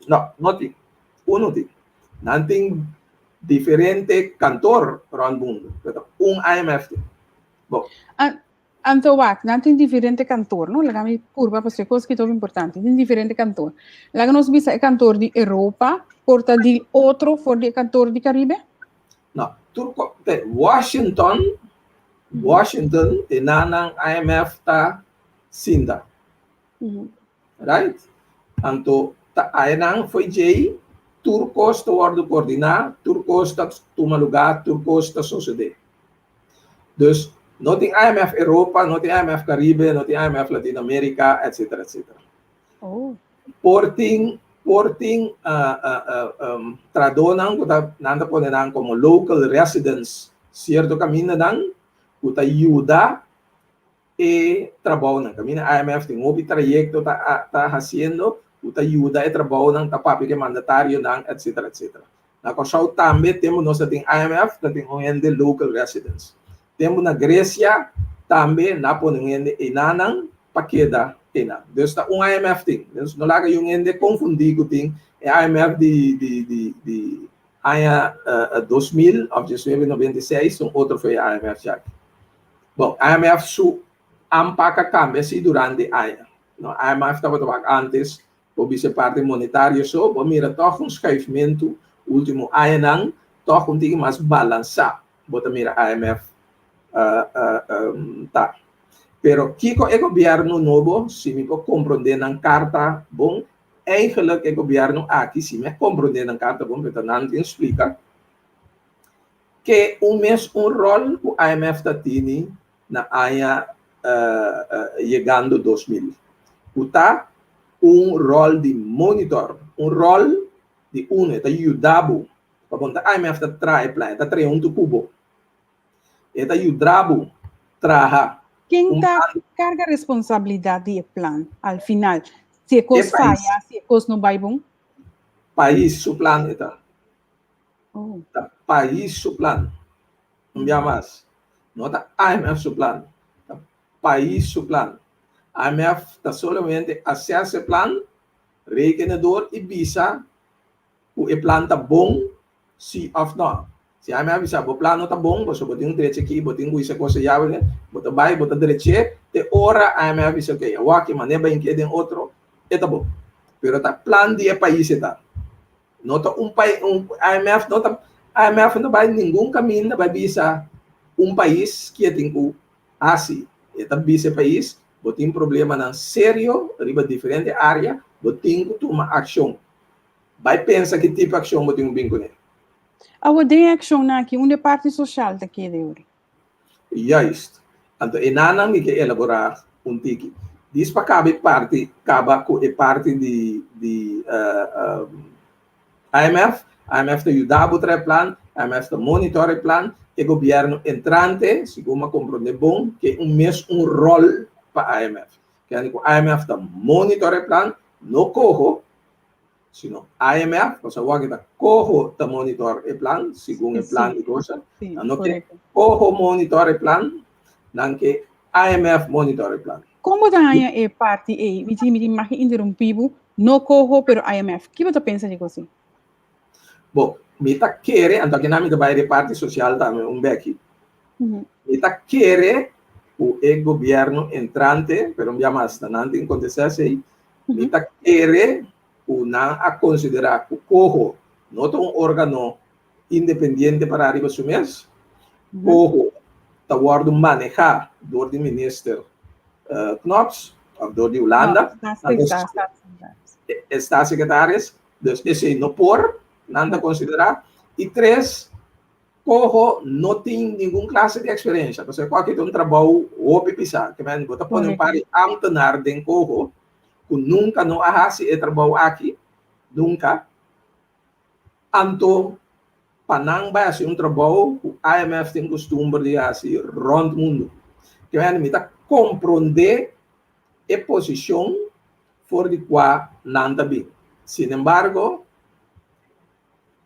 No, no tin. Uno tin. Nan tin diferente kantor rònt mundu, pero ta un IMF tin. Bon. Ah, Anto wak, nan tin diferente kantor, no? Laga mi purba pasobra e kos ki ta hopi importante. Tin diferente kantor. Laga nos bisa e kantor di Europa por ta di otro for di e kantor di Caribe? No, tur ko, te, Washington, Washington, te nan IMF ta sinta. Right? Anto ta ayenan fo'i djei tur kos ta wòrdu koordiná, tur kos ta tuma lugá, tur kos ta sosodé. Dus no tin IMF Europa, no tin IMF Caribe, no tin IMF Latino America, etcetera, etcetera. Oh. Por tin, por tin uh, uh, uh, um, tradonan ku ta, nan ta pone nan komo local residents sierto kamindanan ku ta yuda e trabounan. Kaminda IMF tin hopi trayekto ta, ta hasiendo ku ta yuda e trabounan, ta papia ku e mandatarionan, etcetera, etcetera. Na Kòrsou tambe tempu nos ta tin IMF ta tin un hende local residents. Tempu na Grecia tambe na pone un hende einanan pa keda einan. Dus ta un IMF tin. Dus no laga yun hende konfundí ku tin e IMF di di di di aña 2000 òf 1996 un otro for e IMF djaki. Bon, IMF su aanpak a kambia si durante aña. No, IMF tabata wak antes Bo bisa e parti monetario so, bo mira tòg un schuifmentu ultimo añanan, tòg un tiki mas balansá bo ta mira IMF ta. Pero kiko e gobièrnu nobo, si mi por komprondé nan karta bon, eigenlijk e gobièrnu aki, si mi a komprondé nan karta bon, pero ta nan tin splika, ke un mes un ròl ku IMF ta tini na aña yegando 2000, ku ta un ròl di monitor, un ròl di uno, e ta yuda bo, pasobra ta IMF ta traha e plan, e ta traha huntu ku bo, e ta yuda bo traha. Ken ta karga responsabilidat di e plan al final? Si e kos faya, si e kos no bai bon? Pais su plan e ta. Ta pais su plan. Un bia mas. No ta IMF su plan, ta pais su plan. IMF ta solamente assess e plan, rekenen door i bisa ku e plan ta bon si òf nò. Si IMF bisa bo plan no ta bon, pasobra bo tin un drechi aki, bo tin ku hisa kos ayá, bo ta bai, bo ta drech'é te ora IMF bisa ok, awor aki manera bai ink'é den otro, e ta bon. Pero ta plan di e pais e ta. No ta un pais, un IMF no ta, IMF no bai ningun kaminda bai bisa un pais ke tin ku hasi. E ta bisa e pais, bo tin problemanan serio riba diferente área, bo tin ku tuma akshon. Bai pensa ki tipo akshon bo tin ku bin kuné. Awor den e akshonnan aki, unda e parti sosial ta keda yori? Juist. Anto e nanan mi ke elaborá un tiki. Dis pa kaba e parti, kaba ku e parti di di IMF. IMF ta yuda bo traha e plan, IMF ta monitor e plan. E gobièrnu entrante, segun mi a komprondé bon, ke un mes un ròl pa IMF. Kende ku IMF ta monitor e plan, no koho, sino IMF, pasobra awor ta coho ta monitor e plan, segun e plan di cosa. Nan no ke coho monitor e plan, nan ke IMF monitor e plan. Kon bo ta haña e parti ei? Mi tin mi tin mag interrumpí bo, no coho pero IMF. Ki bo ta pensa di kos ei? Bo, mi ta kere, anto akinan mi ta bai di parti sosial tambe un beki. Mi ta kere ku e gobièrnu entrante, pero un bia mas ta nan tin kontestá esei, Mi ta kere ku nan a konsiderá ku Coho no ta un órgano independiente pará riba su mes. Coho ta wòrdu manehá dor di minister Knops òf dor di Hulanda. E staatssecretaris. Dus esei no por, nan ta konsiderá. I tres, Coho no tin ningun klase di eksperensia, pasobra kualke ta un trabou hopi pisá. Ke men bo ta pone un par di ámtenar den coho ku nunka no a hasi e trabou aki, nunka. Anto pa nan bai hasi un trabou ku IMF tin kustumber di hasi rònt mundu. Ke men mi ta komprondé e posishon for di kua nan ta bin. Sinembargo,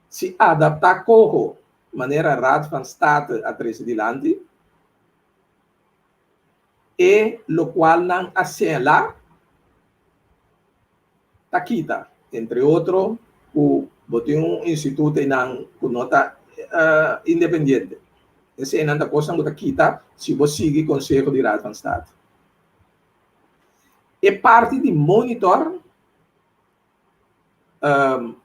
Si adaptá coho manera Raad van State a trece dilanti, e locual nan a señalá ta kita, entre otro cu bo tin un instituto einan cu no ta independiente. Eseinan ta cosnan cu ta kita si bo sigui conseho di Raad van State. E parti di monitor. Um,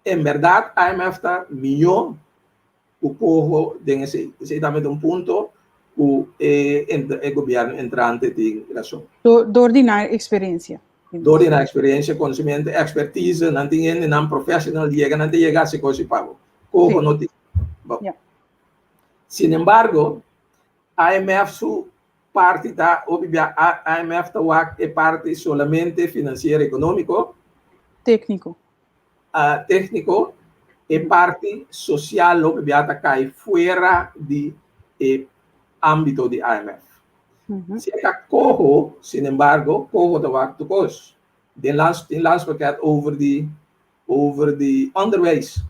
en berdad IMF ta mihó ku coho den esei. Esei tambe ta un punto ku e, e gobierno entrante tin rason. Door di nan experiencia. Door di nan experiencia, conocimiento, expertise, nan tin hende nan professional yega, nan ta yega hasi kos i pago. Coho no tin. Bon. Sin embargo, IMF su parti ta hopi bia IMF ta wak e parti solamente financiero economico. Tecnico. Tecnico. E parti social hopi bia ta cay fuera di e ambito di IMF. Si e ta coho, sin embargo, coho ta wak tur cos. Den lands, tin landspakket over di over di onderwijs,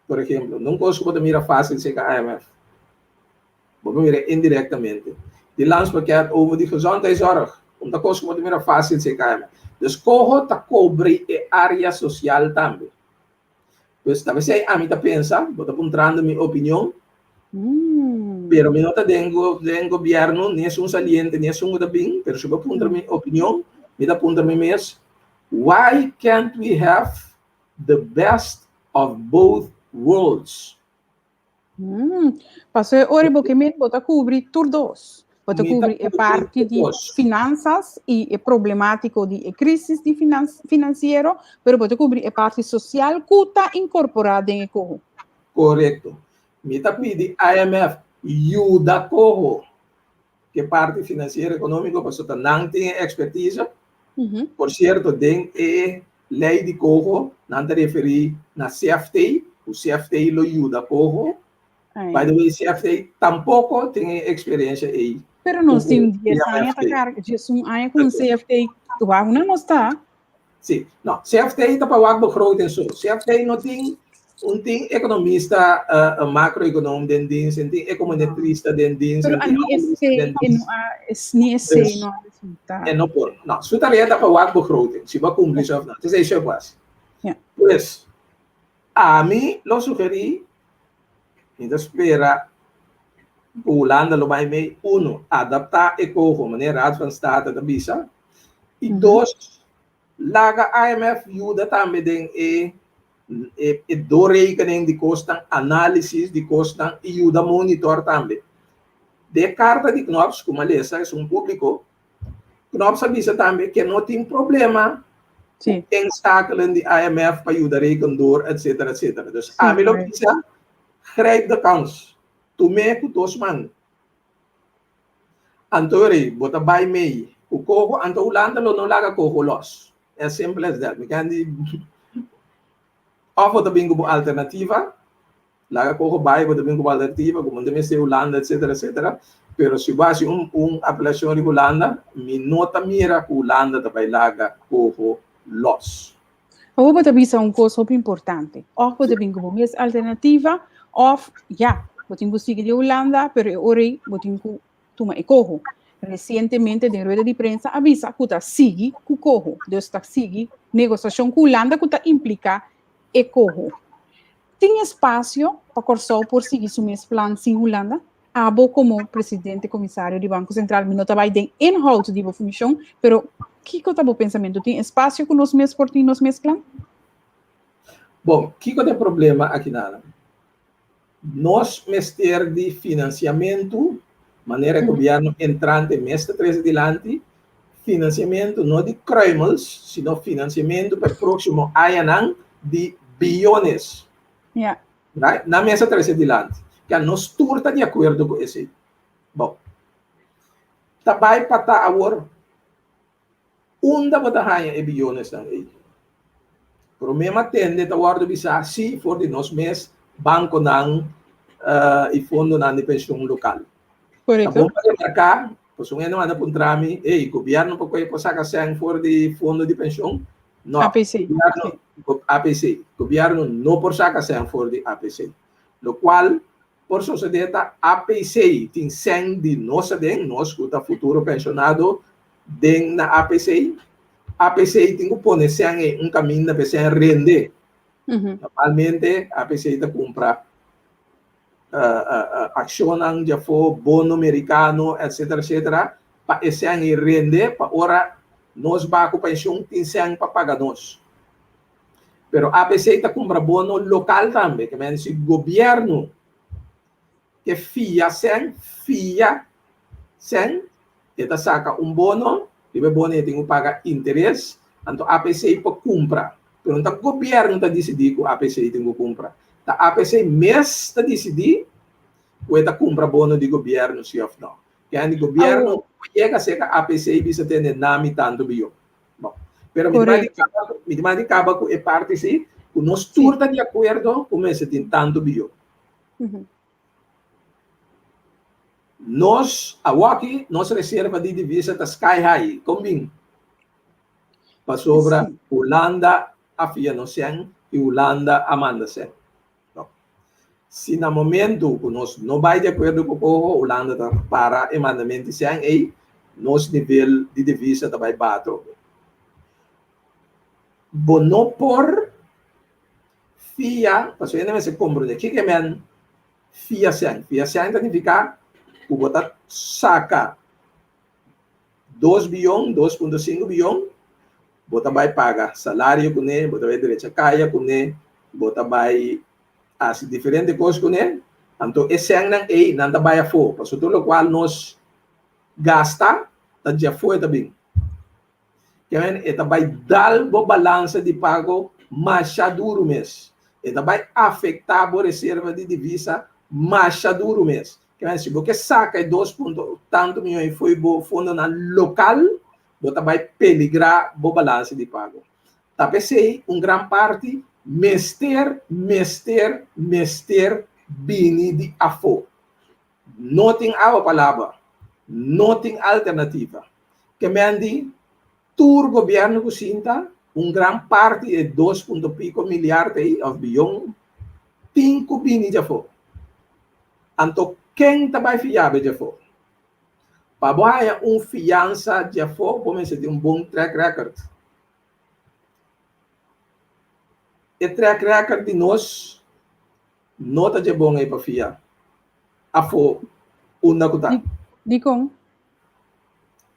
por ehemplo. No un cos cu bo ta mira facil cerca IMF. Bo por mira indirectamente. Di landspakket over di gezondheidszorg. Un ta kos ku bo ta mira fásil CKM. Dus koho ta kobri e área sosial tambe. Pues ta p'esei ami ta pensa, bo ta puntrando mi opinion, pero mi no ta den den gobièrnu, ni esun saliente, ni esun ku ta bin, pero si bo puntra mi opinion, mi ta puntra mi mes, why can't we have the best of both worlds? Paso e ora bo ke men bo ta kubri tur dos. Bo ta kubri e parti di finanzas i e problemátiko di e krisis di finansiero, pero bo ta kubri e parti sosial ku ta inkorporá den e koho. Korekto. Mi ta pidi IMF yuda koho ke parti finansiero ekonómiko pasobra ta nan tin e ekspertise. Por sierto den e lei di koho nan ta referí na CFT, ku CFT lo yuda koho. By the way CFT tampoko tin e eksperensia ei. Pero nos tin dies aña ta karga, diesun aña ku un CFT, wak nan nos ta. Sí, no, CFT ta pa wak begroting so. CFT no tin. Un tin ekonomista, makroekonoom den dienst, un tin ekonometrista den dienst. Pero a ni esei e no a, ni esei no a resulta. E no por. No, su tarea ta pa wak begroting, si bo a kumpli si òf no. Esei su por hasi. Pues, ami lo sugerí, mi ta spera ku Hulanda lo bai mei, uno, adaptá e koho manera Raad van State ta bisa, i dos, Laga IMF yuda tambe den e e doorrekening di kosnan, análisis di kosnan i yuda monitor tambe. Den e karta di Knops ku mi a lesa, esun públiko, Knops a bisa tambe ke no tin problema ku inschakelen di IMF pa yuda reken door, etcetera, etcetera. Dus ami lo bisa, grijp de kans, tum'é ku dos man. Anto rei, bo ta bai mei ku koho, anto Hulanda lo no laga koho los. As simple as that. Mi kan di of bo ta bin ku bo alternativa, laga koho bai, bo ta bin ku bo alternativa, ku bo no ta mester Hulanda, etcetera, etcetera. Pero si bo hasi un un apelashon riba Hulanda, mi no ta mira ku Hulanda ta bai laga koho los. Awor bo ta bisa un kos hopi importante. Of bo ta bin ku bo mes alternativa, of ya, bo tin ku sigui di Hulanda, pero e ora ei bo tin ku tuma e koho. Resientemente den rueda di prensa a bisa ku ta sigui ku koho. Dus ta sigui negosiashon ku Hulanda ku ta impliká e koho. Tin espasio pa Kòrsou por sigui su mes plan sin Hulanda? Abo komo presidente komisario di Banko Sentral, mi no ta bai den inhoud di bo funshon, pero kiko ta bo pensamentu? Tin espasio ku nos mes por tin nos mes plan? Bon, kiko ta e problema akinan? Nos mester di finansiamentu, manera e gobièrnu entrante mes ta trese dilanti, finansiamentu no di kruimels, sino finansiamentu pa e próksimo añanan di biyones. Right? Nan mes a trese dilanti. Kia nos tur ta di akuerdo ku esei. Bon. Ta bai pa ta awor unda bo ta haña e biyonesnan ei? Promé m'a tende ta wòrdu bisá sí for di nos mes bankonan i fondonan di penshon lokal. Ta bon pa remarká, pasobra un hende manda puntra mi, Ey, gobièrnu por kohe por saka sèn for di fondo di penshon? No, APC. Gobièrnu, APC. Gobièrnu no por saka sèn for di APC. Lokual por sosodé ta APC tin sèn di nos aden, nos ku ta futuro penshonado den na APC. APC tin ku pone sèn ei un kaminda pa e sèn rende. Normalmente APC ta kumpra akshonnan djafó, bono merikano, etcetera, etcetera, pa e sèn ei rende pa ora nos ba ku penshon tin sèn pa paga nos. Pero APC ta kumpra bono lokal tambe, ke men si gobièrnu ke fia sèn, fia sèn, e ta saka un bono, riba e bono e tin ku paga interes, anto APC por kumpra. Pero no ta gobièrnu ta disidí ku APC tin ku kumpra. Ta APC mes ta disidí ku e ta kumpra bono di gobièrnu si òf no. Kende gobièrnu por yega serka APC i bisa tende nami tantu biyo. Bon, pero mi di kaba, mi di di kaba ku e parti si, ku nos tur ta di akuerdo ku mester tin tantu biyo. Nos awoki, nos reserva di divisa ta sky high, kon bin? Pasobra Hulanda a fia nos sèn i Hulanda a manda sèn. No. Si na momento ku nos no bai di akuerdo ku koho, Hulanda ta para e mandamentu di sèn ei, nos nivel di divisa ta bai baha atrobe. Bo no por fia, pasobra hende mester komprendé kiko e men fia sèn. Fia sèn ta nifiká ku bo ta saka Dos biyon, 2.5 biyon, bo ta bai paga salario kuné, bo ta bai drecha kaya kuné, bo ta bai hasi diferente kos kuné, anto e sènnan ei nan ta bai afó, pasobra tur lokual nos gasta ta dje afó e ta bin. Kiamen e ta bai dal bo balansa di pago masha duru mes, e ta bai afektá bo reserva di divisa masha duru mes. Kende si bo ke saka e dos punto tantu miyon ei fo'i bo fondonan lokal, bo ta bai peligrá bo balanse di pago. Ta p'esei un gran parti mester, mester, mester bini di afó. No tin awa pa laba. No tin alternativa. Ke men di tur gobièrnu ku sinta, un gran parti e dos punto piko miliard ei òf biyon. tin ku bini djafó. Anto ken ta bai fiá bo djafó? Pa bo haña un fiansa djafó bo mester tin un bon track record. E track record di nos no ta dje bon ei pa fia afó unda ku ta. Dikon?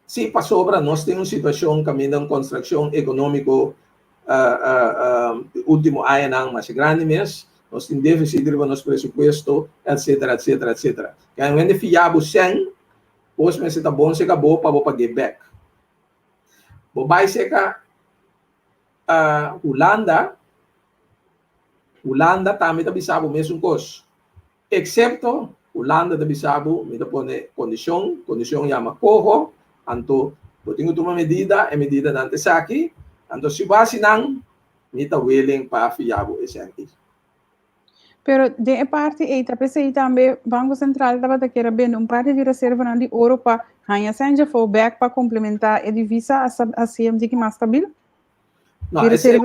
Sí, pasobra nos tin un situashon kaminda un konstrukshon ekonómiko último añanan masha grandi mes, nos tin défisit riba nos presupuesto, etcétera, etcétera, etcétera. Kende hende fia bo sèn, bos mester ta bon seka bo pa bo pag'é bèk. Bo bai seka Hulanda, Hulanda tambe ta bisa bo mesun kos. Eksepto Hulanda ta bisa bo mi ta pone kondishon, kondishon yama koho, anto bo tin ku tuma medida, e medidanan ta esaki, anto si bo hasi nan mi ta willing pa fia bo esaki. Pero den e parti ei ta p'esei tambe Banko Sentral tabata kier a bende un parti di reservanan di oro pa haña sèn djafou bèk pa komplementá e divisa hasié un tiki mas stabil. No, esei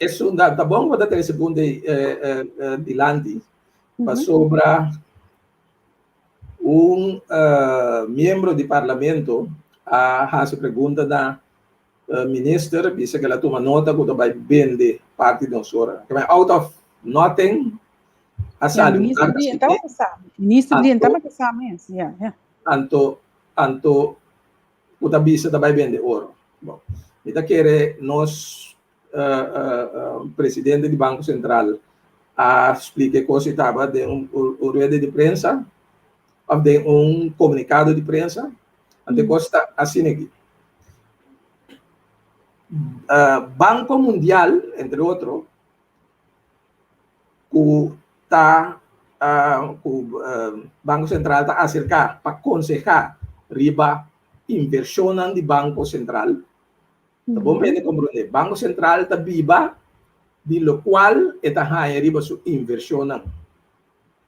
esun ta ta bon ku bo ta trese punto ei dilanti pasobra un miembro di parlamento a hasi pregunta na Minister bisa ku el a tuma nota ku ta bai bende parti di nos ora. Ke out of nothing a sali un karta asina. Minister di tabata sa mes, ya, ya. Anto, anto ku ta bisa ta bai bende oro. Bon, mi ta kere nos presidente di Banko Sentral a splika e kos ei taba den un rueda di prensa òf den un komunikado di prensa. Anto e kos ta asina aki. Banco Mundial, entre otro, ku ta ku Banco Sentral ta aserká pa konsehá riba invershonnan di Banco Sentral. Ta bon pa hende komprondé, Banco Sentral ta biba di lokual e ta haña riba su invershonnan.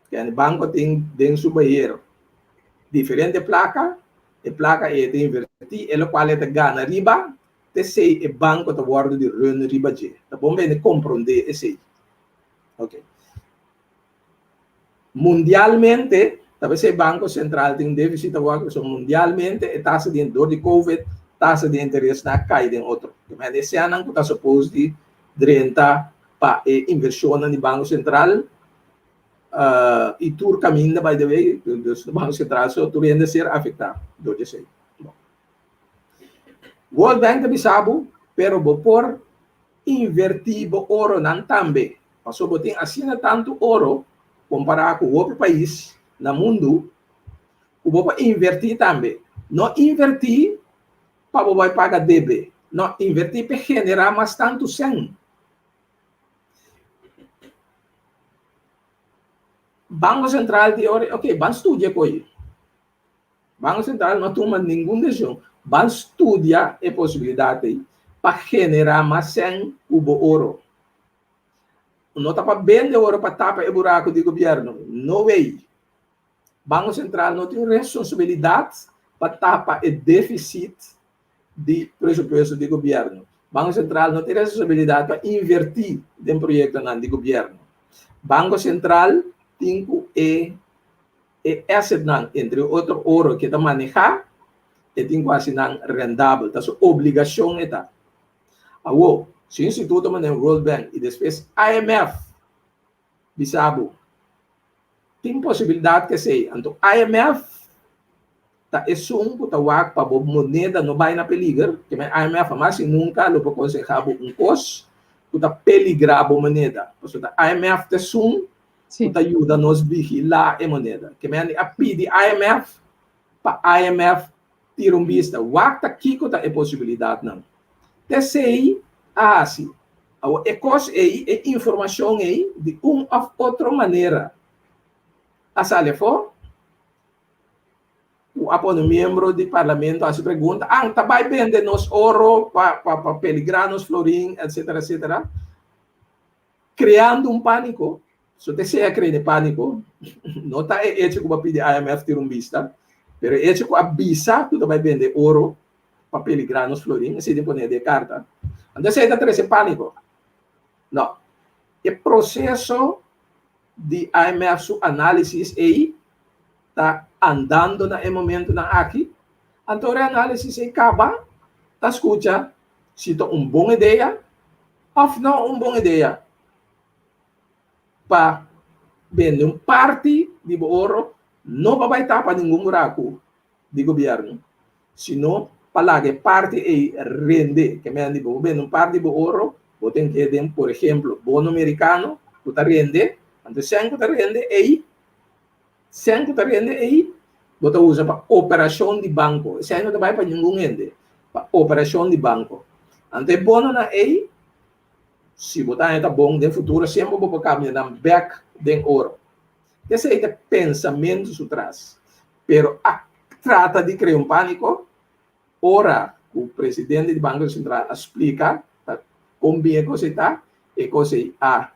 Kende banco tin den su beheer diferente placa, e placa ey e ta inverti, e locual e ta gana riba, t'esey e banco ta wordo di run riba dje. Ta bon bende compronde esey. Ok. Mundialmente, ta pesey Banco Central tin un deficit awor, pasobra mundialmente e tasa di, door di Covid, tasa di interesnan a cay den otro. E seanan cu ta suppose di drenta pa e inversionnan di Banco Central, I tur kaminda by the way, dus de Banko Sentral so tur hende ser afektá dor di esei. Bon. World Bank ta bisa bo, pero bo por invertí bo oronan tambe. Pasobra bo tin asina tantu oro kompará ku hopi pais na mundu ku bo por invertí tambe. No invertí pa bo bai paga debe, no, invertí pa generá mas tantu sèn. Banko Sentral di ora, ok, ban studia koe. Banko Sentral no tuma ningun desishon. Ban studia e posibilidat ei pa generá mas sèn ku bo oro. No ta pa bende oro pa tapa e buraku di gobièrnu. No way. Banko Sentral no tin responsabilidat pa tapa e defisit di presupuesto di gobièrnu. Banko Sentral no tin responsabilidat pa invertí den proyektonan di gobièrnu. Banko Sentral tin ku e e assetnan, entre otro oro ke ta manehá, e tin ku hasi nan rendabel. Ta su obligashon e ta. Awor, si un instituto manera World Bank i despues IMF bisa bo tin posibilidat ke esei, anto IMF ta esun ku ta wak pa bo moneda no bai na peliger, ke men IMF hamas i nunka lo por konsehá bo un kos ku ta peligrá bo moneda, pasobra ta IMF ta esun ku ta yuda nos vigilá e moneda. Ke men a pidi IMF pa IMF tira un bista, wak ta kiko ta e posibilidatnan. T'esei a hasi. Awor e kos ei, e informashon ei, di un òf otro manera a sali afó. Ku a pone miembro di parlamento hasi pregunta, an ta bai bende nos oro pa pa pa peligrá nos florin, etcetera, etcetera, kreando un pániko. So te sea krea e pániko, no ta e echo ku bo a pidi IMF tira un bista, pero e echo ku a bisa ku ta bai bende oro pa peligrá nos florin, esei tin pone den e karta. Anto esei ta trese pániko. No, e proseso. di IMF su análisis ei ta andando na e momentonan aki. Anto ora e análisis ei kaba, ta skucha si ta un bon idea òf no un bon idea pa bende un parti di bo oro, no pa bai tapa ningun buraku di gobièrnu, sino pa laga e parti ei rende. Ke men di bo bende un parti di bo oro, bo ten ke den, por ehemplo, bono merikano ku ta rende, anto esei ku ta rende ei, sèn ku ta rende ei, bo ta usa pa operashon di banko. Esei no ta bai pa ningun hende, pa operashon di banko. Anto e bononan ei, si bo ta haña ta bon den futuro, semper bo por kambia nan bèk den oro. Esei ta e pensamentu su tras. Pero a trata di crea un panico ora cu presidente di Banco Central a splica ta con bien e cos ey ta, e cos ey a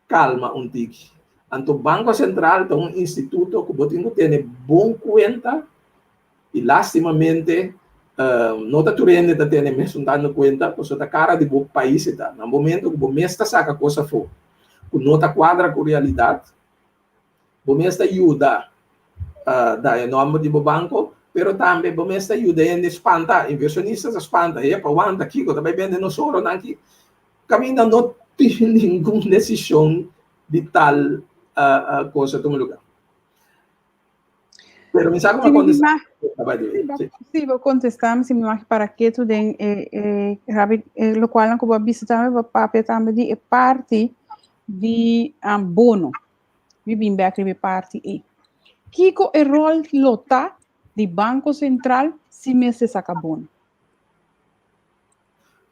calma un tiki. Anto Banco Central ta un instituto cu bo tin cu tene bon cuenta y lastimamente no ta tur hende ta tene mesun tanto cuenta pasobra ta cara di bo pais e ta. Na momento cu bo mes ta saca cos afo cu no ta cuadra cu realidad, Bo mes ta yuda da e nòmber di bo banko, pero tambe bo mes ta yuda hende spanta, invershonista ta spanta, epa, wanta, kiko ta bai bende nos oronan aki? Kaminda no tin ningun desishon di tal kos a tuma lugá. Pero mi sa ku mi a kontestá. Sí, bo kontestá mi, si mi wak para ketu den e e rabi e lokualnan ku bo a bisa tambe, bo a papia tambe di e parti di bono. Mi bin bek riba e parti ei. Kiko e ròl lo ta di Banko Sentral si mester saka bono?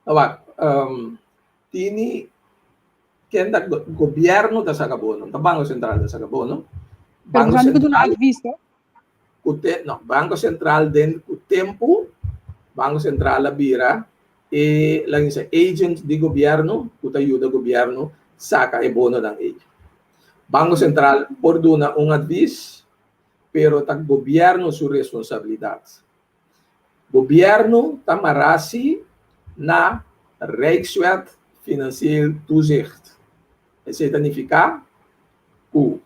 Wak, tini ken ta gobièrnu ta saka bono, ta Banko Sentral ta saka bono. Pero Banko bo ku duna Sentral advis to? ku te, no, Banko Sentral den ku tempu Banko Sentral a bira e laga bisa agent di gobièrnu ku ta yuda gobièrnu saka e bononan ei. Banko Sentral por duna un advis, pero ta gobièrnu su responsabilidat. Gobièrnu ta mará si na Rijkswet Financieel Toezicht. Esei ta nifiká ku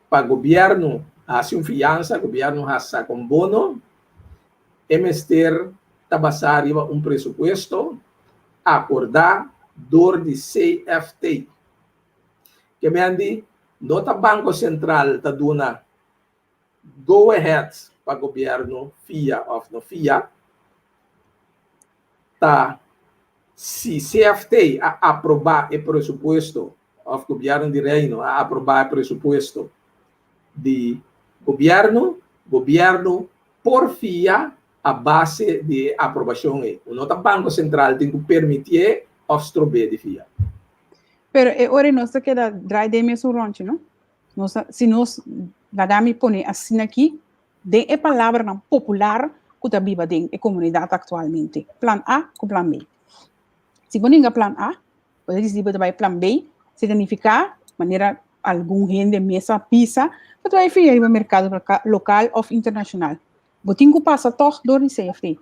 pa gobièrnu hasi un fiansa, gobièrnu hasi saka un bono, E mester ta basá riba un presupuesto akordá dor di CFT. Ke men di no ta Banko Sentral ta duna go ahead pa gobièrnu fia òf no fia, ta si CFT a aprobá e presupuesto òf gobièrnu di Reino a aprobá e presupuesto di gobièrnu, gobièrnu por fia a base di e aprobashon ei. No ta Banko Sentral tin ku permitié òf strob'é di fia. Pero e ora ei nos ta keda drai den mesun ròntje, no? Nos ta, si nos laga mi pone asina aki, den e palabranan popular ku ta biba den e komunidat aktualmente, plan A ku plan B. Si bo ninga plan A, Bo ta disidi bo ta bai plan B, si ta nifiká, manera algun hende mes a bisa, bo ta bai fia riba merkado lokal òf internashonal. Bo tin ku pasa tòg dor di CFT.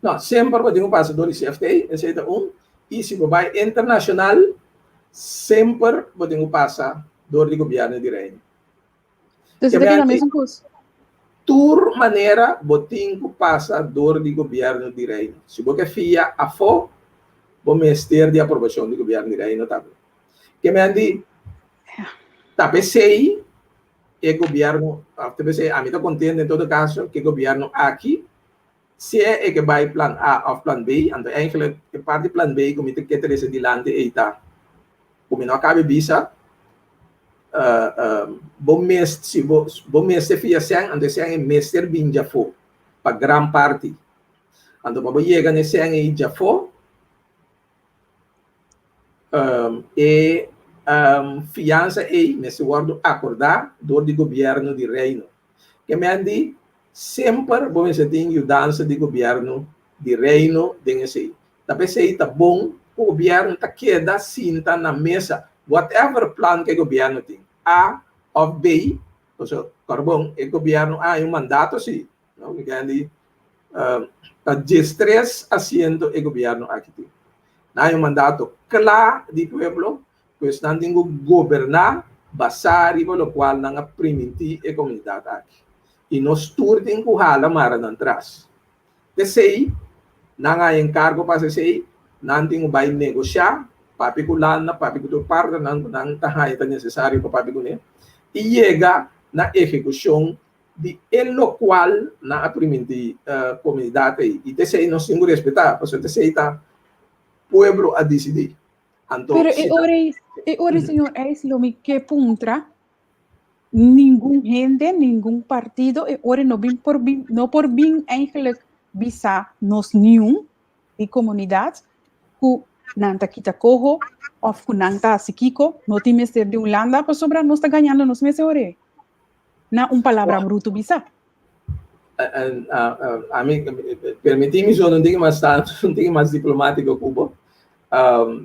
No, semper bo tin ku pasa dor di CFT, esei ta un. I si bo bai internashonal, semper bo tin ku pasa dor di gobièrnu di Reino. Dus e ta keda mesun kos. Tur manera bo tin ku pasa dor di gobièrnu di Reino. Si bo ke fia afó, bo mester di aprobashon di gobièrnu di Reino tambe. Ke men di ta p'esei e gobièrnu, òf ta p'esei ami ta kontent en todo kaso ku e gobièrnu aki Sea e ke bai plan A òf plan B, anto eigenlijk e parti plan B ku mi ta ke trese dilanti ei ta ku mi no a kabe bisa, bo mes si bo bo mester fia sèn, anto e sèn ei mester bin djafó pa gran parti. Anto pa bo yega na e sèn ei djafó, e fiansa ei mester wòrdu akordá dor di gobièrnu di Reino. Ke men di, semper bo mester tin yudansa di gobièrnu di Reino den esei. Ta p'esei ta bon ku gobièrnu ta keda sinta na mesa, whatever plan ku e gobièrnu tin, A òf B, pasobra kòrda bon, e gobièrnu a haña un mandato si, no? Mi ken di ta diestres asiento e gobièrnu aki tin. Nan haña un mandato kla di pueblo. Pues nan tin ku goberná basá riba lokual nan a primintí e komunidat aki. I nos tur tin ku hala mara nan tras. P'esei, nan a enkargo pa hasi esei, nan tin ku bai negoshá, papia ku landa, papia ku tur partnernan ku nan ta haña ta nesesario pa papia kuné, i yega na ehekushon di e lokual nan a primintí komunidat ei. I t'esei nos tin ku respetá, pasobra t'esei ta pueblo a disidí. Anto, Pero e ora ei, e ora ei, señor Eis, lo mi ke puntra, ningun hende, ningun partido, e ora no bin por bin, no por bin eigenlijk bisa nos niun di komunidat ku nan ta kita koho of ku nan ta hasi kiko, no tin mester di Hulanda pasobra nos ta gañando nos mes e ora ei. Na un palabra bruto bisa. Ami, permití mi so, no tin mas tantu, no tin mas diplomático ku bo.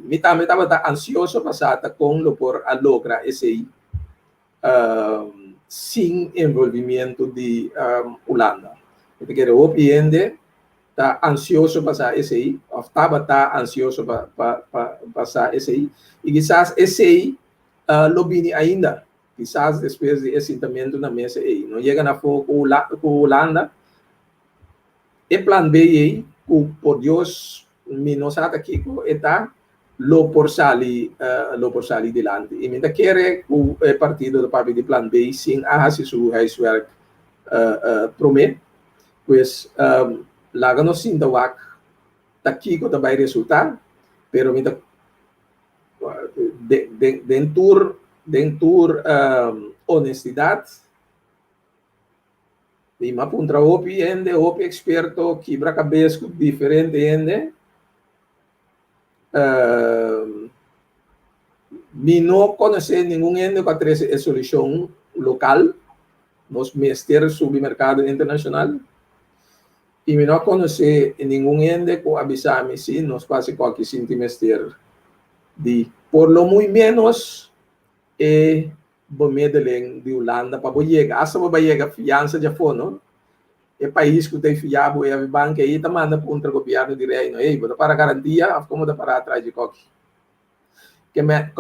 Mi tambe tabata ansioso pa sa ta kon lo por a logra esei sin envolvimiento di Hulanda. Mi ta kere hopi hende ta ansioso pa sa esei, òf tabata ansioso pa pa pa sa esei, i kisas esei lo bini ainda. Kisas despues di e sintamentu na mesa ei no yega na afó ku Hulanda, e plan B ei, ku por Dios mi no sa ta kiko e ta, lo por sali lo por sali dilanti. I mi ta kere ku e partido ta papia di plan B sin a hasi su huiswerk promé. Pues laga nos sinta wak ta kiko ta bai resultá, pero mi ta Den tur den tur honestidad mi a puntra hopi hende, hopi experto, kibra cabes cu diferente hende. Mi no conoce ningun hende cu a trece e solucion local. Nos mester subi mercado internacional. I mi no a konosé ningun hende ku a bisa mi si nos pasa kualke sinti mester di por lo muy ménos e bemiddeling di Hulanda pa bo yega, asta bo bai yega fiansa djafó no, e pais ku ta e fia bo e banka ei ta manda puntra gobièrnu di Reino, ey bo ta para garantia òf komo ta para atras di koki? Ke me,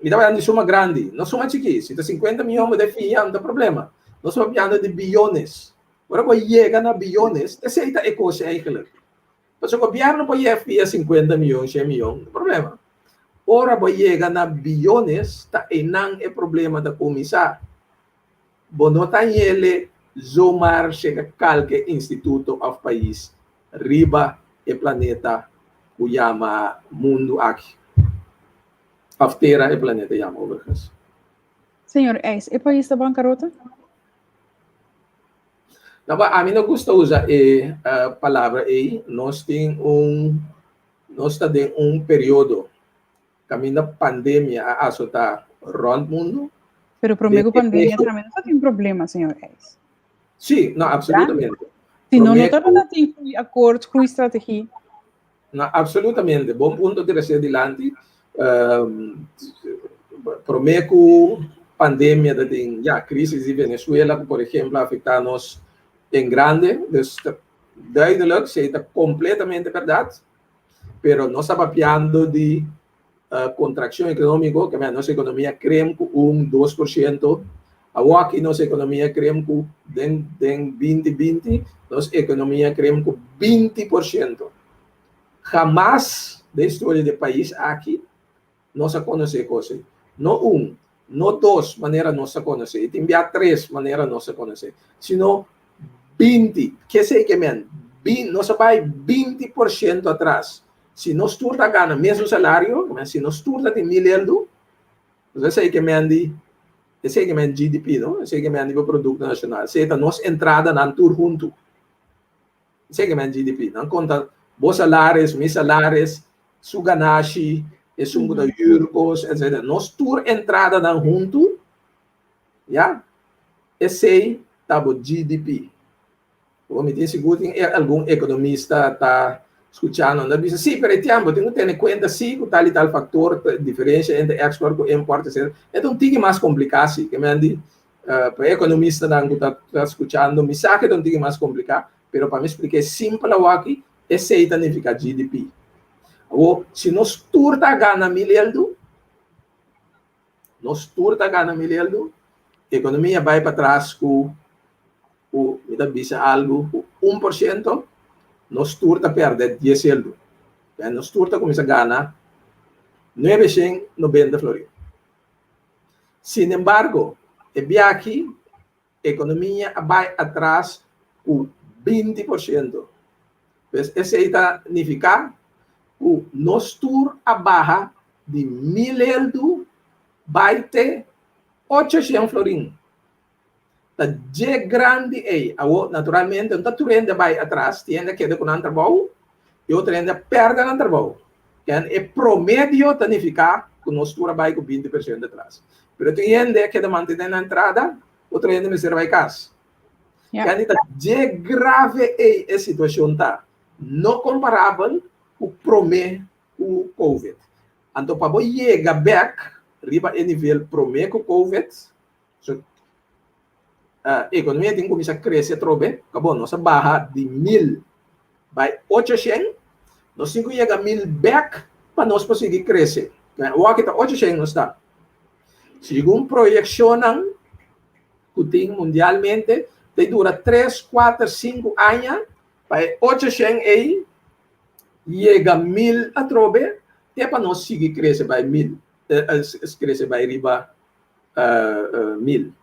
mi ta papiando di suma grandi, no suma chikí, si ta sinkuenta mion bo ta fia no ta problema, nos ta papiando di biyones. Ora bo yega na biyones, esei ta e kos eigenlijk. Pasobra gobièrnu por yega fia sinkuenta miyon, shen miyon, no problema. Ora bo yega na biyones, ta einan e problema ta kuminsá. Bo no ta yele zomaar shega kalke instituto òf pais riba e planeta ku yama mundu aki. Òf tera e planeta yama overigens. Señor Eis, e pais ta bankarota? No, pa ami no gusta usa e palabra ei. Nos tin un, nos ta den un periodo kaminda pandemia a asotá rònt mundu. Pero promé ku pandemia tambe nos ta tin problema, señor Eis. Sí, no, absolutamente. Si no, no tabata tin groei akord, groei strategie. No, absolutamente. Bon punto trese dilanti. Promé ku pandemia ta tin, ya, crisis di Venezuela ku por ejemplo a afektá nos en grande. Dus duidelijk, esei ta kompletamente bèrdat. Pero nos ta papiando di kontrakshon ekonómiko, ke men nos ekonomia krem ku un, 2%. Awoki nos ekonomia krem ku den den 2020 nos ekonomia krem ku 20%. Hamas den historia di e pais aki nos a konosé kos ei. No un, no dos manera nos a konosé, i tin bia tres manera nos a konosé, sino 20. Kesei ke men? Nos a bai 20% atras. Si nos tur ta gana mesun salario, si nos tur ta tin mil eldu, esei ke men di, esei ke men GDP, no? Esei ke men di bo Produkto Nashonal. Esei ta nos entradanan tur huntu. Esei ke men GDP. Nan konta bo salaris, mi salaris, su ganashi, esun ku ta hür kos, etsetera. Nos tur entradanan huntu, ya, esei ta bo GDP. Bo mi tin sigur tin algun ekonomista ta skuchando nan ta bisa si pero e tiempo tin ku tene kuenta si ku tal i tal faktor ta diferensia entre eksport ku import etcetera. E ta un tiki mas kompliká si ke men di pa e ekonomistanan ku ta ta skuchando mi sa ke ta un tiki mas kompliká pero pa mi splik'é simpel awaki esei ta nifiká GDP. Awor si nos tur ta gana mil eldu. Nos tur ta gana 1000 eldu, ekonomia bai patras ku ku mi ta bisa algu ku 1%, nos tur ta pèrdè 10 eldu. Nos tur ta kuminsá gana 990 florin. Sin embargo, e biaha ekonomia a bai atras ku 20%. Pues esei ta nifiká ku nos tur a baha di 1000 eldu bai te 800 florin. Ta dje grandi ei. Awor, naturalmente, no ta tur hende a bai atras, tin hende a keda ku nan trabou i otro hende a pèrdè nan trabou. Ken e promedio ta nifiká ku nos tur a bai ku 20% atras. Pero tin hende a keda mantené nan entrada, otro hende mester a bai kas. Ken ta dje grave ei e situashon ta. No komparabel ku promé ku covid. Anto pa bo yega bèk riba e nivel promé ku covid, So, ekonomia tin kuminsá krese atrobe, kabo nos a baha di 1000 bai 800, nos tin ku yega 1000 bèk pa nos por sigui krese. Awor aki ta 800 nos ta. Segun proyekshonnan ku tin mundialmente, ta dura 3, 4, 5 aña pa e 800 ei yega 1000 atrobe, te pa nos sigui krese bai 1000, krese bai riba 1000.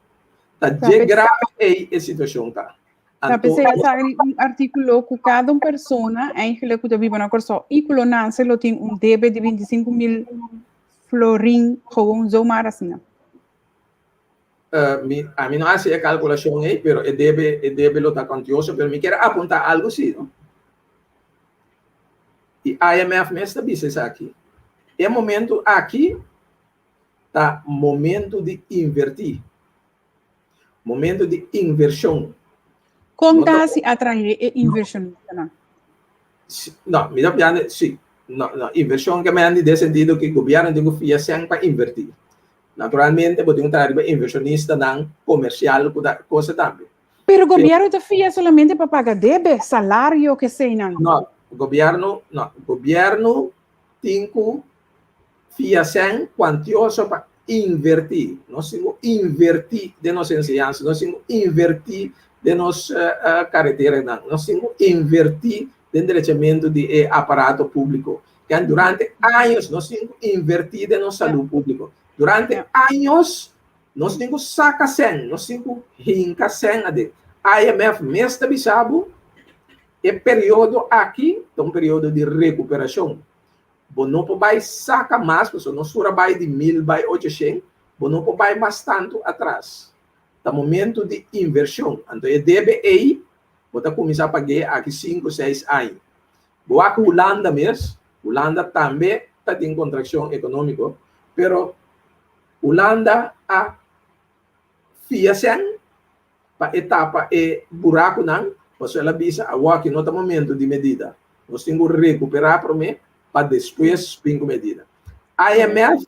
Ta dje grave ei e situashon ta. Ta p'esei a sali un artíkulo ku kada un persona eigenlijk ku ta biba na Kòrsou i ku lo nase lo tin un debe di 25.000 florin gewoon zomaar asina. Mi, ami no hasi e kalkulashon ei, pero e debe, e debe lo ta kuantioso, pero mi kier apuntá algu si, no? I IMF mes ta bisa esaki. E momentu aki Ta momento di invertí. Momento di invershon. Kon ta hasi atraé e invershonistanan? No, mi ta pianda, si. No, no, invershon ke men di den sentido ku gobièrnu tin ku fia sèn pa invertí. Naturalmente bo tin ku traha riba invershonistanan komersial ku ta kosa tambe. Pero gobièrnu ta fia solamente pa paga debe, salario, keseinan. No, gobièrnu, no, gobièrnu tin ku fia sèn kuantioso pa invertí. Nos tin ku invertí den nos enseñansa, nos tin ku invertí den nos kareteranan, nos tin ku invertí den drechamentu di e aparato públiko. Ken durante años nos tin ku invertí den nos salú públiko. Durante años nos tin ku saka sèn, nos tin ku hinka sèn aden. IMF mes ta bisa bo e periodo aki ta un periodo di rekuperashon. Bo no por bai saka mas, pasobra nos tur a bai di 1000 bai 800, bo no por bai mas tantu atras. Ta momento di invershon. Anto e debe ei, bo ta kuminsá pag'é aki sinku, seis aña. Bo wak Hulanda mes, Hulanda tambe ta den kontrakshon ekonómiko, pero Hulanda a fia sèn pa e tapa e burakunan, pasobra el a bisa awor aki no ta momento di medida, nos tin ku rekuperá promé pa despues bin ku medida. IMF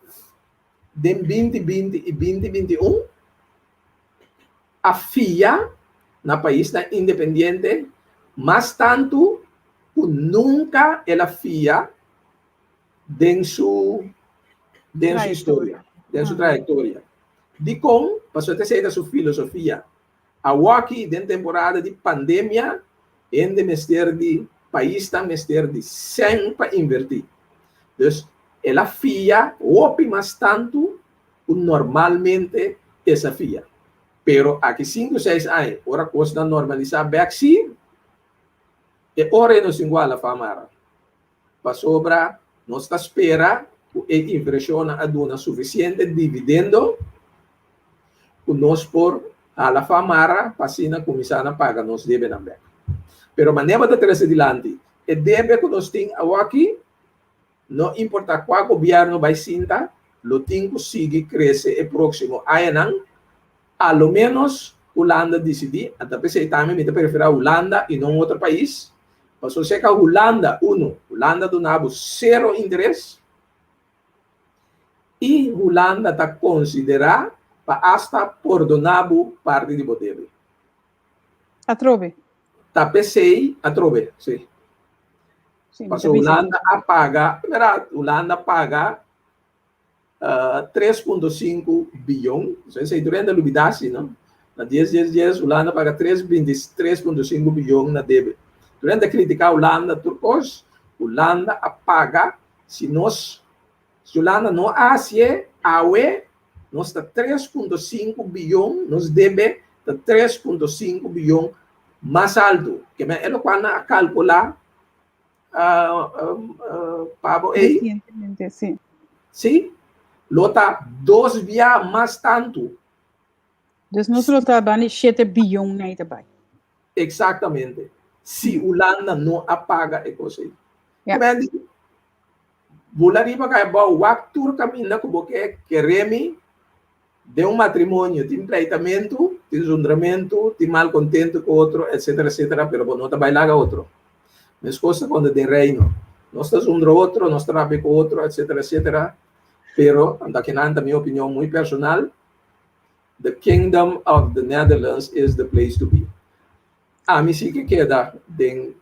den 2020 i 2021 a fia na paisnan independiente mas tantu ku nunka el a fia den su den su historia, den su trayektoria. Dikon? Pasobra esei ta su filosofia. Awoki den temporada di pandemia hende mester di, paisnan mester di sèn pa invertí. Dus el a fia hopi mas tantu ku normalmente e sa fia. Pero aki sinku seis aña ora kosnan normalisá bèk sí, e ora ei nos tin ku hala famara. Pasobra nos ta spera ku e invershonnan a duna sufisiente dividendo ku nos por hala fa mara pa asina kuminsá na paga nos debenan bèk. Pero manera bo ta trese dilanti, e debe ku nos tin awoki, no importá kua gobièrnu bai sinta, lo tin ku sigui krese e próksimo añanan. A lo ménos Hulanda disidí, anta p'esei tambe mi ta preferá Hulanda i no un otro pais, pasobra si ka Hulanda, uno, Hulanda duna bo sero interes i Hulanda ta konsiderá pa asta pordoná bo parti di bo debe. Atrobe. Ta p'esei, atrobe, si. Sí, mi ta Pasobra bisa. Hulanda a paga, bèrdat, Hulanda paga. 3.5 biyon, so esei tur hende a lubidá si, no? Na dies dies dies Hulanda paga tres binti 3.5 biyon na debe. Tur hende a kritiká Hulanda tur kos, Hulanda a paga si nos si Hulanda no a hasié awe nos ta 3.5 biyon nos debe ta 3.5 biyon mas altu. Ke men e lokual nan a kalkulá pa bo ei. Recientemente, sí. Sí, lo ta dos bia mas tantu. Dus nos lo ta bani 7 biyon na ita bai. Exactamente. Si Hulanda no a paga e kos ei. Ja. Men, bula riba kai bou, wak tur kaminda ku bo ke keremi Den un matrimonio tin pleitamentu, tin zundramentu, tin malkontentu ku otro, etsetera, etsetera, pero bo no ta bai laga otro. Meskos ta konta den Reino. Nos ta zundra otro, nos ta rabia ku otro, etsetera, etsetera, pero, anto akinan ta mi opinion muy personal, the Kingdom of the Netherlands is the place to be. Ami si ke keda den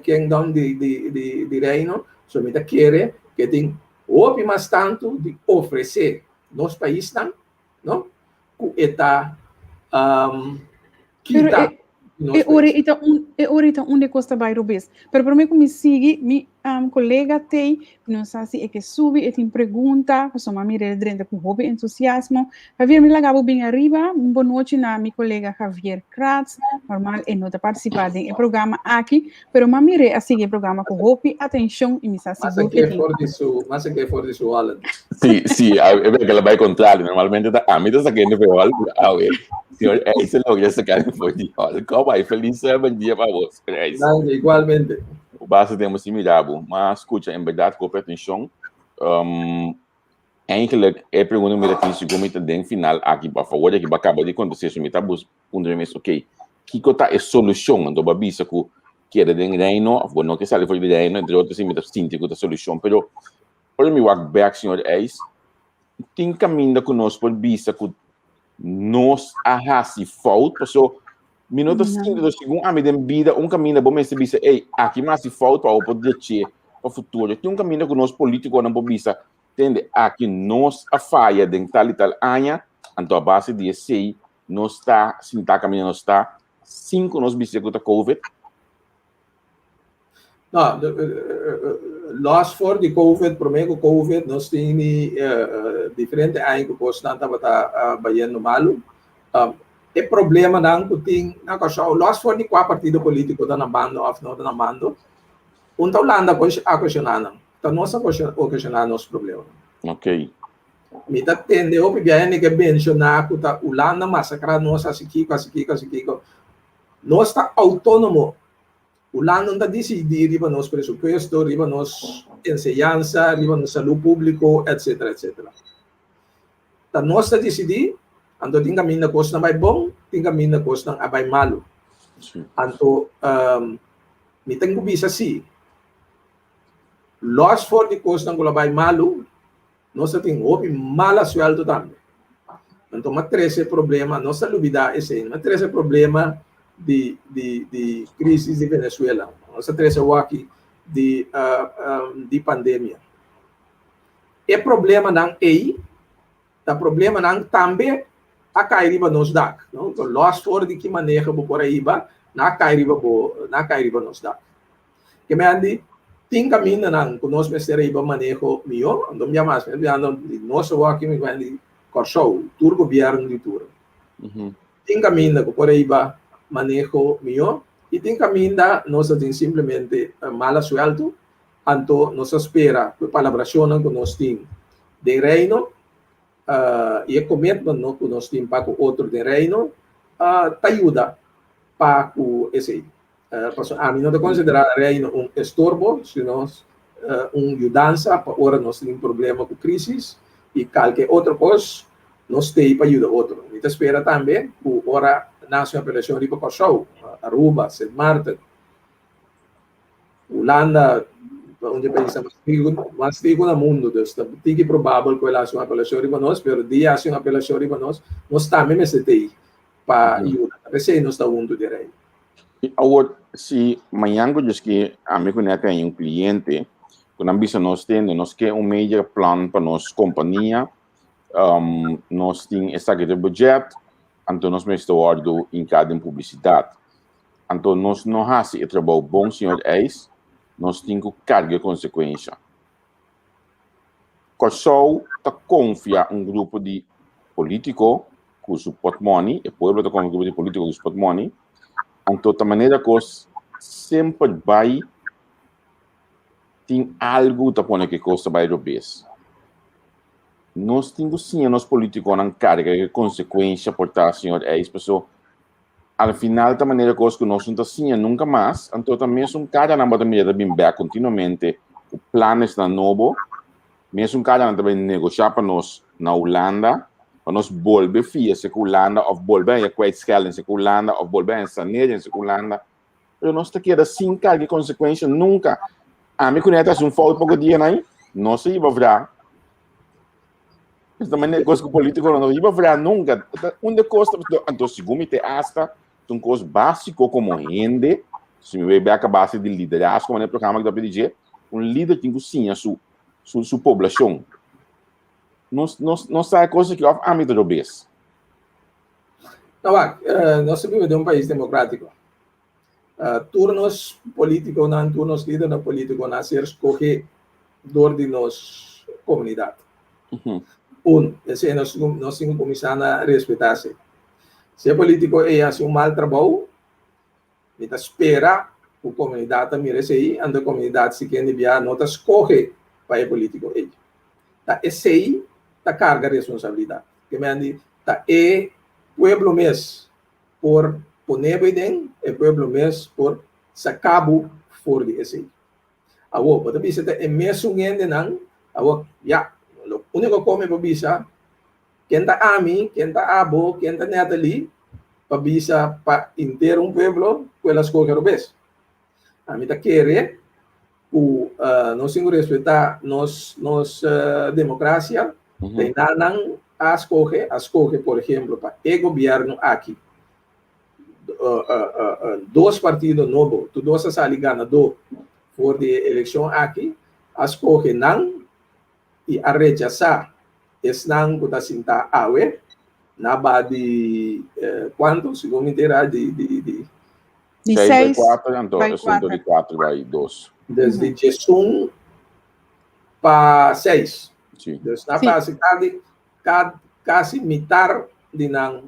Kingdom di di di di Reino, so mi ta kere ke tin hopi mas tantu di ofresé nos paisnan, no, ku e ta Pero kita e di nos e ora pais. e ta un e ora e ta unda e kos ta bai robes. Pero promé ku mi sigui, mi kolega t'ei, mi no sa si e ke subi, e tin pregunta, pasobra mi a mira el drenta ku hopi entusiasmo. Javier, mi laga bo bin ariba. Un bonochi na mi kolega Javier Kratz. Normal e no ta partisipá den e programa aki, pero m'a mir'é a sigui e programa ku hopi atenshon i mi sa Mas sigur ke ke tin. for di su, mas ke for di su wallet. Sí, sí, a e ke la bai kontrali. Normalmente ta ami ta sakende for hòl, pero awe señor Eis a logra saka for di hòl. Kòp ai, felis buen dia pa bo, señor Eis. Danki, igualmente. Basta tempu sin mira bo. M'a skucha en bèrdat ku hopi atenshon. Um, Eigenlijk e pregunta mi ta tin sigur mi ta den final aki pa favor di aki ba kaba di kontest'é so mi ta bus puntra mi mes ok kiko ta e solushon anto ba bisa ku keda den reino of bo no ke sali for di reino entre otro si mi ta sinti ku ta solushon pero ora mi wak bek señor Eis tin kaminda ku nos por bisa ku nos a hasi fout paso mi no ta sinti to segun ami den bida un kaminda bo mester bisa ey aki mi hasi fout pa bo por dreché pa futuro tin un kaminda ku nos politikonan por bisa tende aki nos a faya den tal i tal aña anto a base di esei nos ta sinta kaminda nos ta sin ku nos bisa ku ta covid. No, los for di covid, promé ku covid nos tin di diferente aña ku kosnan tabata bayendo malu. E problemanan ku tin na Kòrsou, los for di kua partido polítiko ta na bando òf no ta na bando, un ta Hulanda a okashoná nan, ta nos a okashoná nos problemanan. Ok. Mi ta tende hopi biaha hende ke menshoná ku ta Hulanda masakrá nos, hasi kiko, hasi kiko, hasi kiko. Nos ta outónomo. Hulanda no ta disidí riba nos presupuesto, riba nos enseñansa, riba nos salú públiko, etcétera, etcétera. Ta nos ta disidí, anto tin kaminda kosnan bai bon, tin kaminda kosnan a bai malu. Anto mi ten ku bisa sí, lòs for di kosnan ku lo bai malu, Nos ta tin hopi mala sueldo tambe. Anto m'a trece problema, nos ta lubida esey, m'a trece problema di di di crisis di Venezuela, nos a trece awaki di di pandemia. E problemanan ey ta problemanan tambe a cay riba nos dak, no? Los for di ki maneho bo por a hiba, nan a cay riba bo, nan a cay riba nos dak. Ke men di, tin kamindanan ku nos mester a hiba maneho mihó, anto mi a mas mi a biando di nos awor aki mi bai di Kòrsou, tur gobièrnu di tur. Tin kaminda ku por a hiba maneho mihó i tin kaminda nos a tin simplemente mala suèltu, anto nos a spera ku e palabrashonnan ku nos tin den Reino i e commitmentnan ku nos tin pa ku otro den Reino ta yuda pa ku esei. Pasobra ami no ta konsiderá Reino un estorbo, sino un yudansa pa ora nos tin problema ku krísis i kalke otro kos, nos t'ei pa yuda otro. Mi ta spera tambe ku ora nase un apelashon riba Kòrsou, Aruba, Sint Maarten, Hulanda ta un di e paisnan mas riku, mas riku na mundu, dus ta tiki probabel ku el hasi un apelashon riba nos, pero dia hasi un apelashon riba nos, nos tambe mester t'ei pa yuda. Ta p'esei nos ta huntu di Reino. I awor, si mañan ku djis ki ami ku Nete haña un kliente ku nan bisa nos tende nos ke un media plan pa nos kompania. Nos tin esaki den budget, anto nos mester wòrdu hinká den publisidat. Anto nos no hasi e trabou bon, señor Eis, nos tin ku karga e konsekuensha. Kòrsou ta konfia un grupo di polítiko ku su pòtmòni, e pueblo ta konfia un grupo di polítiko ku su pòtmòni, anto ta manera kos semper bai tin algu ta pone ku e kos ta bai robes. Nos tin ku siña nos polítikonan karga e konsekuensha por ta, señor Eis, paso al final ta manera kos ku nos no ta siña nunka mas, anto ta mesun karanan bo ta mira ta bin bèk kontinuamente ku planesnan nobo, mesun karanan ta bin negoshá pa nos na Hulanda, pa nos bolbe fia seka Hulanda òf bolbe haña kwijtschelding seka Hulanda òf bolbe haña sanering seka Hulanda. Pero nos ta keda sin karga e konsekuensha nunka. Ami ku Neta hasi un fout poko dianan, nos a hiba vra. Esta manera kos ku politiko no hiba vra nunka. Un de kos, anto segun mi te hasta, ta un kos básiko komo hende, si mi bai bek a base di liderazgo, manera e programa ku ta pidi dje, un lider tin ku siña su su su poblashon. Nos nos nos sa e kos aki òf ami ta robes? No, wak, nos ta biba den un pais demokratiko. Tur nos politikonan, tur nos lidernan politikonan a ser skohe dor di nos komunidat. Un, esei nos nos tin ku kuminsá na respetá esei. Si e politiko ei hasi un mal trabou, mi ta spera ku komunidat ta mira esei, anto komunidat si kende bia no ta skohe pa e politiko ei. Ta esei ta karga responsabilidat. Ke men di ta e pueblo mes por pone bo den, e pueblo mes por saka bo for di esei. Awor, bo ta bisa ta e mesun hendenan, awor, ya, lo úniko ku mi por bisa, ken ta ami, ken ta abo, ken ta Natalie, pa bisa pa henter un pueblo ku el a skohe robes. Ami ta kere ku nos tin ku respetá nos nos demokrasia, te nan a skohe, a skohe por ehemplo pa e gobièrnu aki dos partido nobo, tur dos a sali ganadó for di e elekshon aki, a skohe nan i a rechasá esnan ku ta sintá awe na ba di kuantu, segun mi tera di di di Di 6 seis bai 4, anto bai asunto di 4. 4 bai 2. Dus di 11 pa 6. Sí. Dus na Sí. kasi kadi, kad, kasi mitar di nan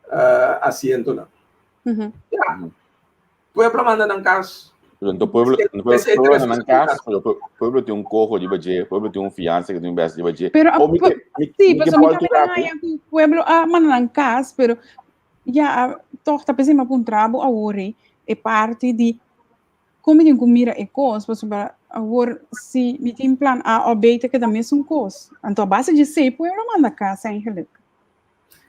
uh, asientonan. Ja, pueblo manda nan kas. Pero anto pueblo, Esei- pueblo, esei pueblo ta na nan kas, pero pueblo tin un coho riba dje, pueblo tin un fianza que tin un bes riba dje. Pero a O mi ke, mi, sí, mi ke pasobra mi bolto tambe ta rato. haña ku pueblo a manda nan kas, pero Ya, tòg ta p'esei mi a puntra bo awor ei e parti di kon mi tin ku mira e kos, pasobra awor si mi tin plan A òf B ta keda mesun kos. Anto a base di esei pueblo a manda kas eigenlijk.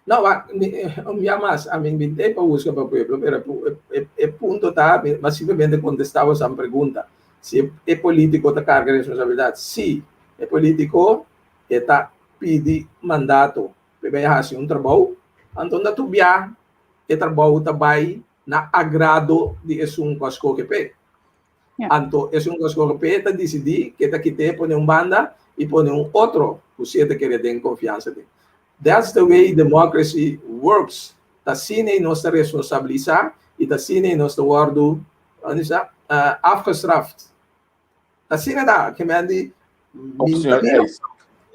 No, wak, mi, un bia mas, ami mi t'ei pa buska pa pueblo, pero e, e punto ta, mi a simplemente kontestá bo san pregunta. Si e, e polítiko ta karga responsabilidat? Sí, e polítiko e ta pidi mandato P'e bai hasi un trabou, anto na tur bia e trabou ta bai na agrado di esun ku a skohe p'e. Anto esun ku a skohe p'e ta disidí ke ta kit'é pone un banda i pone un otro ku si e ta kere den konfiansa den. That's the way democracy works. Ta asina ei nos ta responsabilisá i ta asina ei nos ta wòrdu, afgestraft. Asina ta, ke men di Of mi señor ta mira Eis,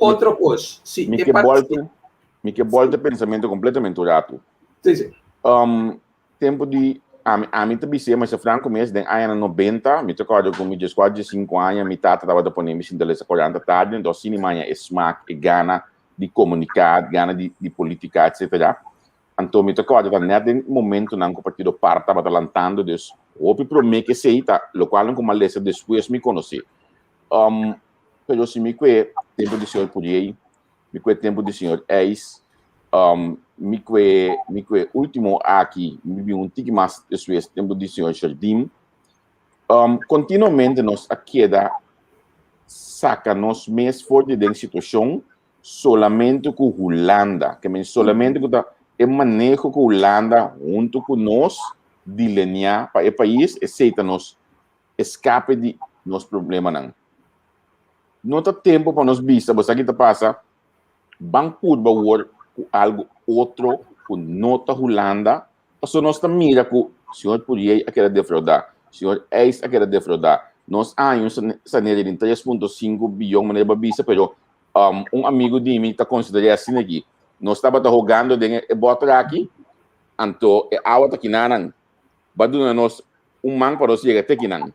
otro kos. Si mi e ke parti bolta, mi ke bolta pensamento completamente un ratu. Sí, sí. Tempo di ami, ami ta bis'é masha franco mes, den añanan 90, mi ta kòrda ku mi dieskuater, diesinku aña, mi tata tabata pone mi sinta lesa koranta tardi, enton asina mi haña e smak, e gana di komuniká, gana di di politika, etsetera. Anto mi ta kòrda ta nèt den momentunan ku Partido par tabata lantando, dus hopi promé ku esei ta lokualnan ku mi a lesa despues mi konosé. Pero si mi kue tempu di señor Puriey, mi kue tempu di señor Eis, mi kue mi kue último aki, mi bin un tiki mas despues tempu di señor Jardim, kontinuamente nos a keda saka nos mes for di den situashon solamente ku Hulanda, ke men solamente ku ta e maneho ku Hulanda huntu ku nos dileniá pa e pais, esei ta nos eskape di nos problemanan. No ta tempu pa nos bisa, bo sa ki ta pasa? Ban purba awor ku algu otro ku no ta Hulanda, pasobra nos ta mira ku señor Pourier a keda defraudá, señor Eis a keda defraudá. Nos aña un sanere di 3.5 biyon manera bo a bisa, pero un amigu di mi ta konsider'é asina aki, nos tabata hogando den e bòter aki, anto e awa ta kinanan, bo a duna nos un man pa nos yega te kinan,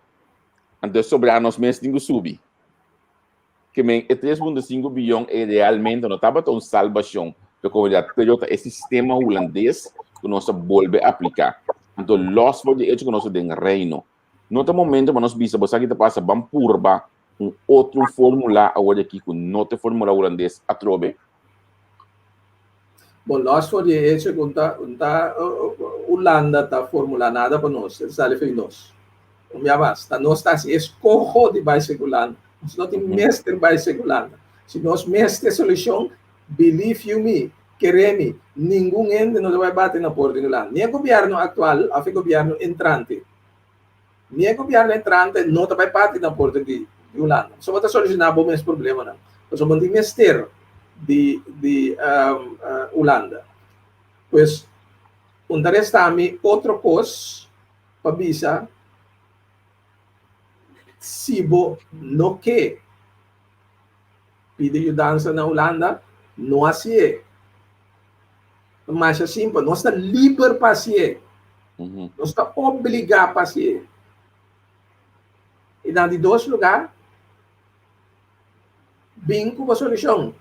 anto e sobrá nos mes tin ku subi. Ke men e 3.5 biyon ei realmente no tabata un salbashon pa e komunidat, pero ta e sistema hulandes ku nos a bolbe apliká. Anto lòs for di echo ku nos ta den Reino, no ta momento pa nos bisa bo sa ki ta pasa, ban purba un otro fórmula awor di aki ku no ta e fórmula hulandes atrobe? Bon, lòs for di e echo ku ta ta Hulanda ta formulá nada pa nos, e ta sali for di nos. Un bia mas, ta nos ta hasi eskoho di bai seg Hulanda. Nos no tin mester bai seg Hulanda. Si nos mester solushon, believe you me, kere mi, ningun hende no ta bai bati na porta di Hulanda. Ni e gobièrnu aktual òf e gobièrnu entrante. Ni e gobièrnu entrante no ta bai bati na porta di Hulanda. Pasobra bo ta solushoná bo mes problemanan. Pasobra bo no tin mester di di Hulanda. Pues, un ta resta mi otro kos pa bisa, si bo no ke pidi yudansa na Hulanda, no hasié. Ta masha simpel. Nos ta liber pa hasié. Nos ta obligá pa hasié. I na di dos lugá, bin ku bo solushon.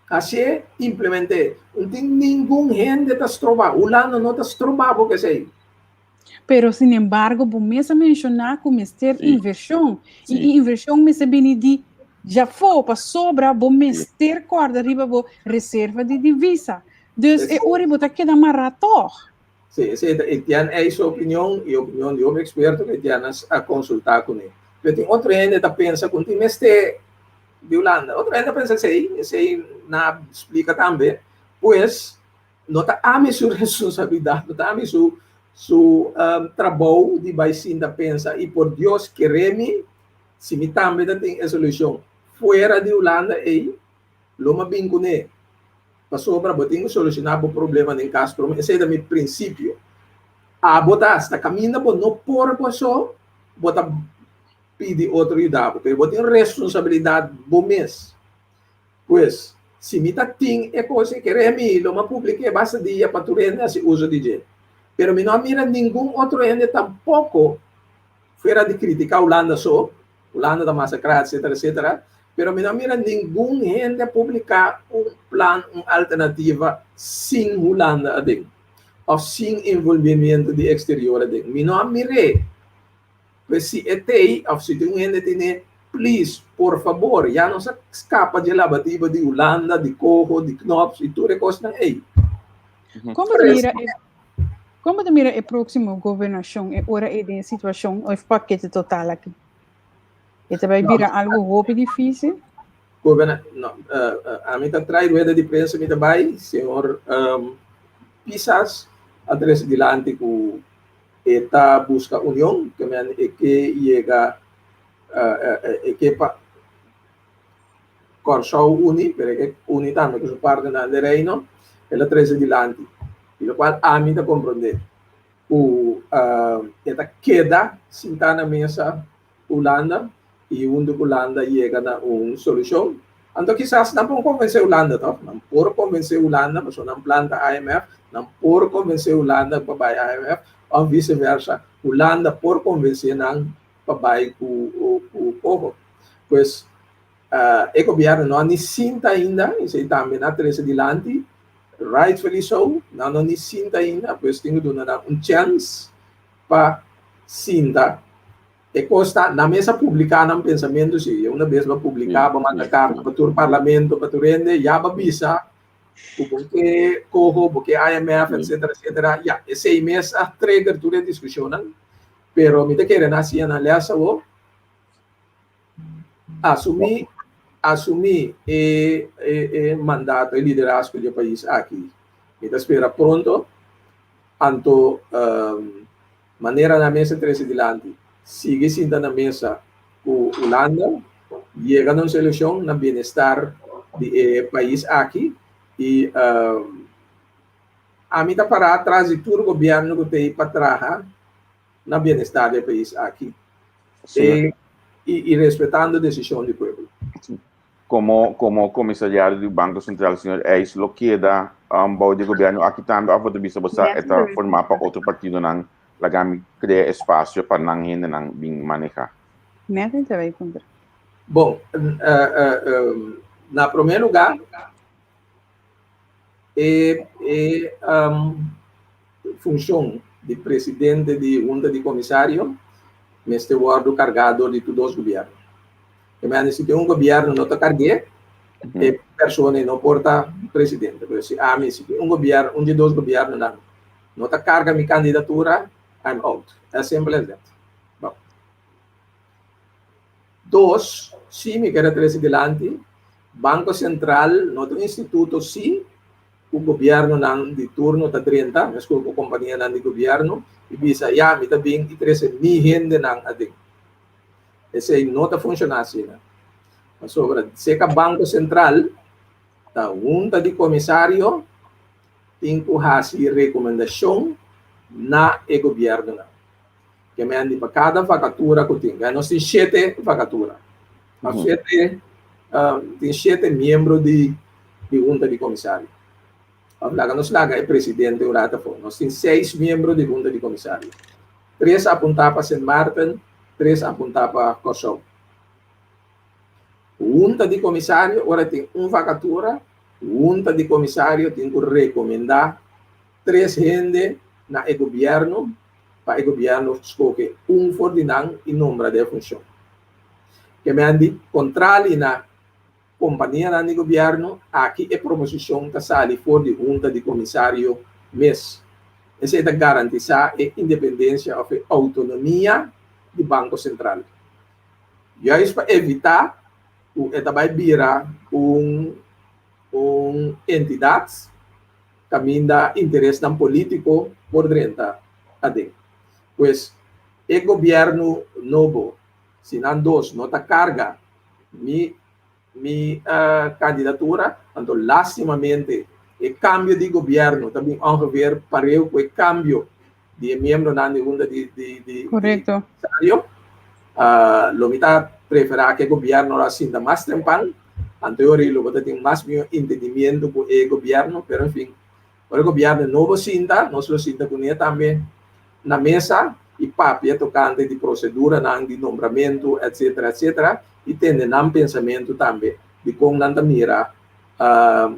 Hasié, implement'é. No tin ningun hende ta strobá. Hulanda no ta strobá bo ku esei. Pero sinembargo bo mes a menshoná ku mester invershon i e invershon mester bini di djafó pasobra bo mester kòrda riba bo reserva di divisa. Dus e ora bo ta keda mará tòg. Sí, esei ta Etienne Ey su opinion i opinion di hopi eksperto ku Etienne a konsultá kuné. Pero tin otro hende ta pensa ku no tin mester di Hulanda. Otro hende ta pensa esei, esei nan a splika tambe. Pues No ta ami su responsabilidad, no ta ami su su trabou di bai sinta pensa y por Dios kere mi si mi tambe ta tin e solucion fuera di Hulanda ey lo mi a bin cune pasobra bo tin cu soluciona bo problema den cas prome esey ta mi principio abo ta hasta caminda bo no por bo so bo ta pidi otro yuda bo pero bo tin responsabilidad bo mes. Pues, si mi ta tin e kos ei, kere mi lo m'a publik'é basta dia pa tur hende hasi uso di dje. Pero mi no a mira ningun otro hende tampoko, fuera di kritiká Hulanda so, Hulanda ta masakrá, etsetera, etsetera, pero mi no a mira ningun hende a publiká un plan, un alternativa sin Hulanda aden, òf sin envolvimiento di eksterior aden. Mi no a mir'é. Pues si e t'ei of si tin un hende tene, please, por fabor, ya nos a scapa dje labatiba di Hulanda, di Coho, di Knops y tur e cosnan ei. Kon bo ta mira e kon bo ta mira e próksimo gobernashon e ora ei den e situashon of pakete total aki? E ta bai bira algu hopi difísil? Goberna no, ami ta trai rueda di prensa mi ta bai, señor Pisas a trese dilanti ku E ta buska union, ke men e ke yega, e ke pa Kòrsou uni, pero e ke uni tambe ku su partnernan den Reino, el a trese dilanti. I lokual ami ta komprondé ku e ta keda sintá na mesa ku Hulanda i huntu ku Hulanda yega na un solushon. Anto kisas nan por konvensé Hulanda tòg? Nan por konvensé Hulanda pasobra nan plan ta IMF, nan por konvensé Hulanda pa bai IMF òf viseversa, Hulanda por konvensé nan pa bai ku coho. Pues e gobièrnu no a ni sinta ainda, esei tambe nan a trese dilanti, rightfully so, nan no ni sinta ainda, pues tin ku duna nan un chèns pa sinta. E kos ta, nan mes a publiká nan pensamentu si, i una bes bo a publiká, bo manda karta pa tur parlamento, pa tur hende, ya bo a bisa ku bo ke koho, bo ke IMF, etsetera, etsetera. Ya, esei mes a trigger tur e diskushonnan, pero mi ta kere nan a siña nan lès awor, asumí, asumí e e mandato, e liderazgo di e pais aki. Mi ta spera pronto, anto Manera nan mester trece dilanti, sigui sinta na mesa cu Hulanda, yega na un solucion na bienestar di e pais aki. I ami ta pará tras di tur gobièrnu ku ta ei pa traha na bienestar di e pais aki i respetando desishon di pueblo. Komo komo komisariado di Banko Sentral señor Eis lo keda bou di gobièrnu aki tambe òf bo ta bisa bo sa e ta formá pa otro partidonan laga mi krea espasio pa nan hendenan bin manehá? Net mi ta bai puntra. Bon, na promé lugá e e funshon di presidente di Hunta di Komisario mester wòrdu kargá dor di tur dos gobièrnu. Te mende si tin un gobièrnu no ta karg'é, e persona ei no por ta presidente. Pero si ami, si tin un gobièrnu, un di dos gobièrnunan no ta karga mi kandidatura, I'm out. As simple as that. Bon. Dos, si mi kere trese dilanti, Banko Sentral no ta un instituto si ku gobièrnunan di turno ta drenta, meskos ku kompanianan di gobièrnu, i bisa ya mi ta bin i trese mi hendenan aden. Esei no ta funshoná asina. Pasobra seka Banko Sentral ta hunta di komisario tin ku hasi rekomendashon na e gobièrnunan. Ke men di pa kada vakatura ku tin. Nos tin shete vakatura. Of shete, tin shete miembro di di hunta di komisario. Of laga nos laga e presidente un rato afó. Nos tin seis miembro di hunta di komisario. Tres apuntá pa Sint Maarten, tres apuntá pa Kòrsou. Hunta di komisario, ora tin un vakatura, hunta di komisario tin ku rekomendá tres hende na e gobièrnu pa e gobièrnu skohe un for di nan i nombra den e funshon. Ke men di kontrali na kompanianan di gobièrnu, aki e proposishon ta sali for di hunta di komisario mes. Esei ta garantisá e independensia òf e outonomia di Banko Sentral. Juist pa evitá ku e ta bai bira un un entidat kaminda interesnan polítiko por drenta aden. Pues, e gobièrnu nobo, si nan dos no ta karga mi mi kandidatura, anto lástimamente e kambio di gobièrnu ta bin ongeveer pareu ku e kambio di e miembronan di Hunta di di di Komisario. Lo mi ta preferá ku e gobièrnu lo a sinta mas tempan, anto e ora ei lo bo ta tin mas mihó entendimiento ku e gobièrnu, pero en fin, ora e gobièrnu nobo sinta, nos lo sinta kuné tambe na mesa i papia tokante di proseduranan di nombramentu, etcetera, etcetera, i tende nan pensamentu tambe di kon nan ta mira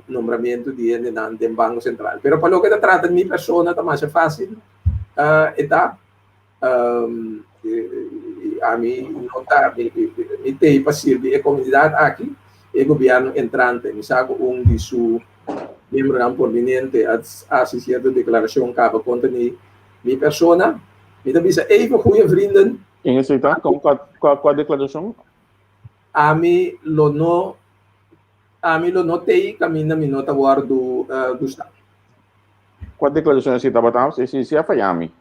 nombramentu di hendenan den Banko Sentral. Pero pa loke ta trata mi persona ta masha fásil, e ta ami no ta mi tei pa sirbi e komunidat aki, e gobièrnu entrante. Mi sa ku un di su miembronan prominente a hasi sierto deklarashon kaba kontra mi mi persona. Mi ta bisa even goeie vrienden. Ken esei ta? Kua deklarashon? Ami lo no Ami lo no tei kaminda mi no ta wòrdu gustá. Kua deklarashon esei tabata? Esei si a faya mi.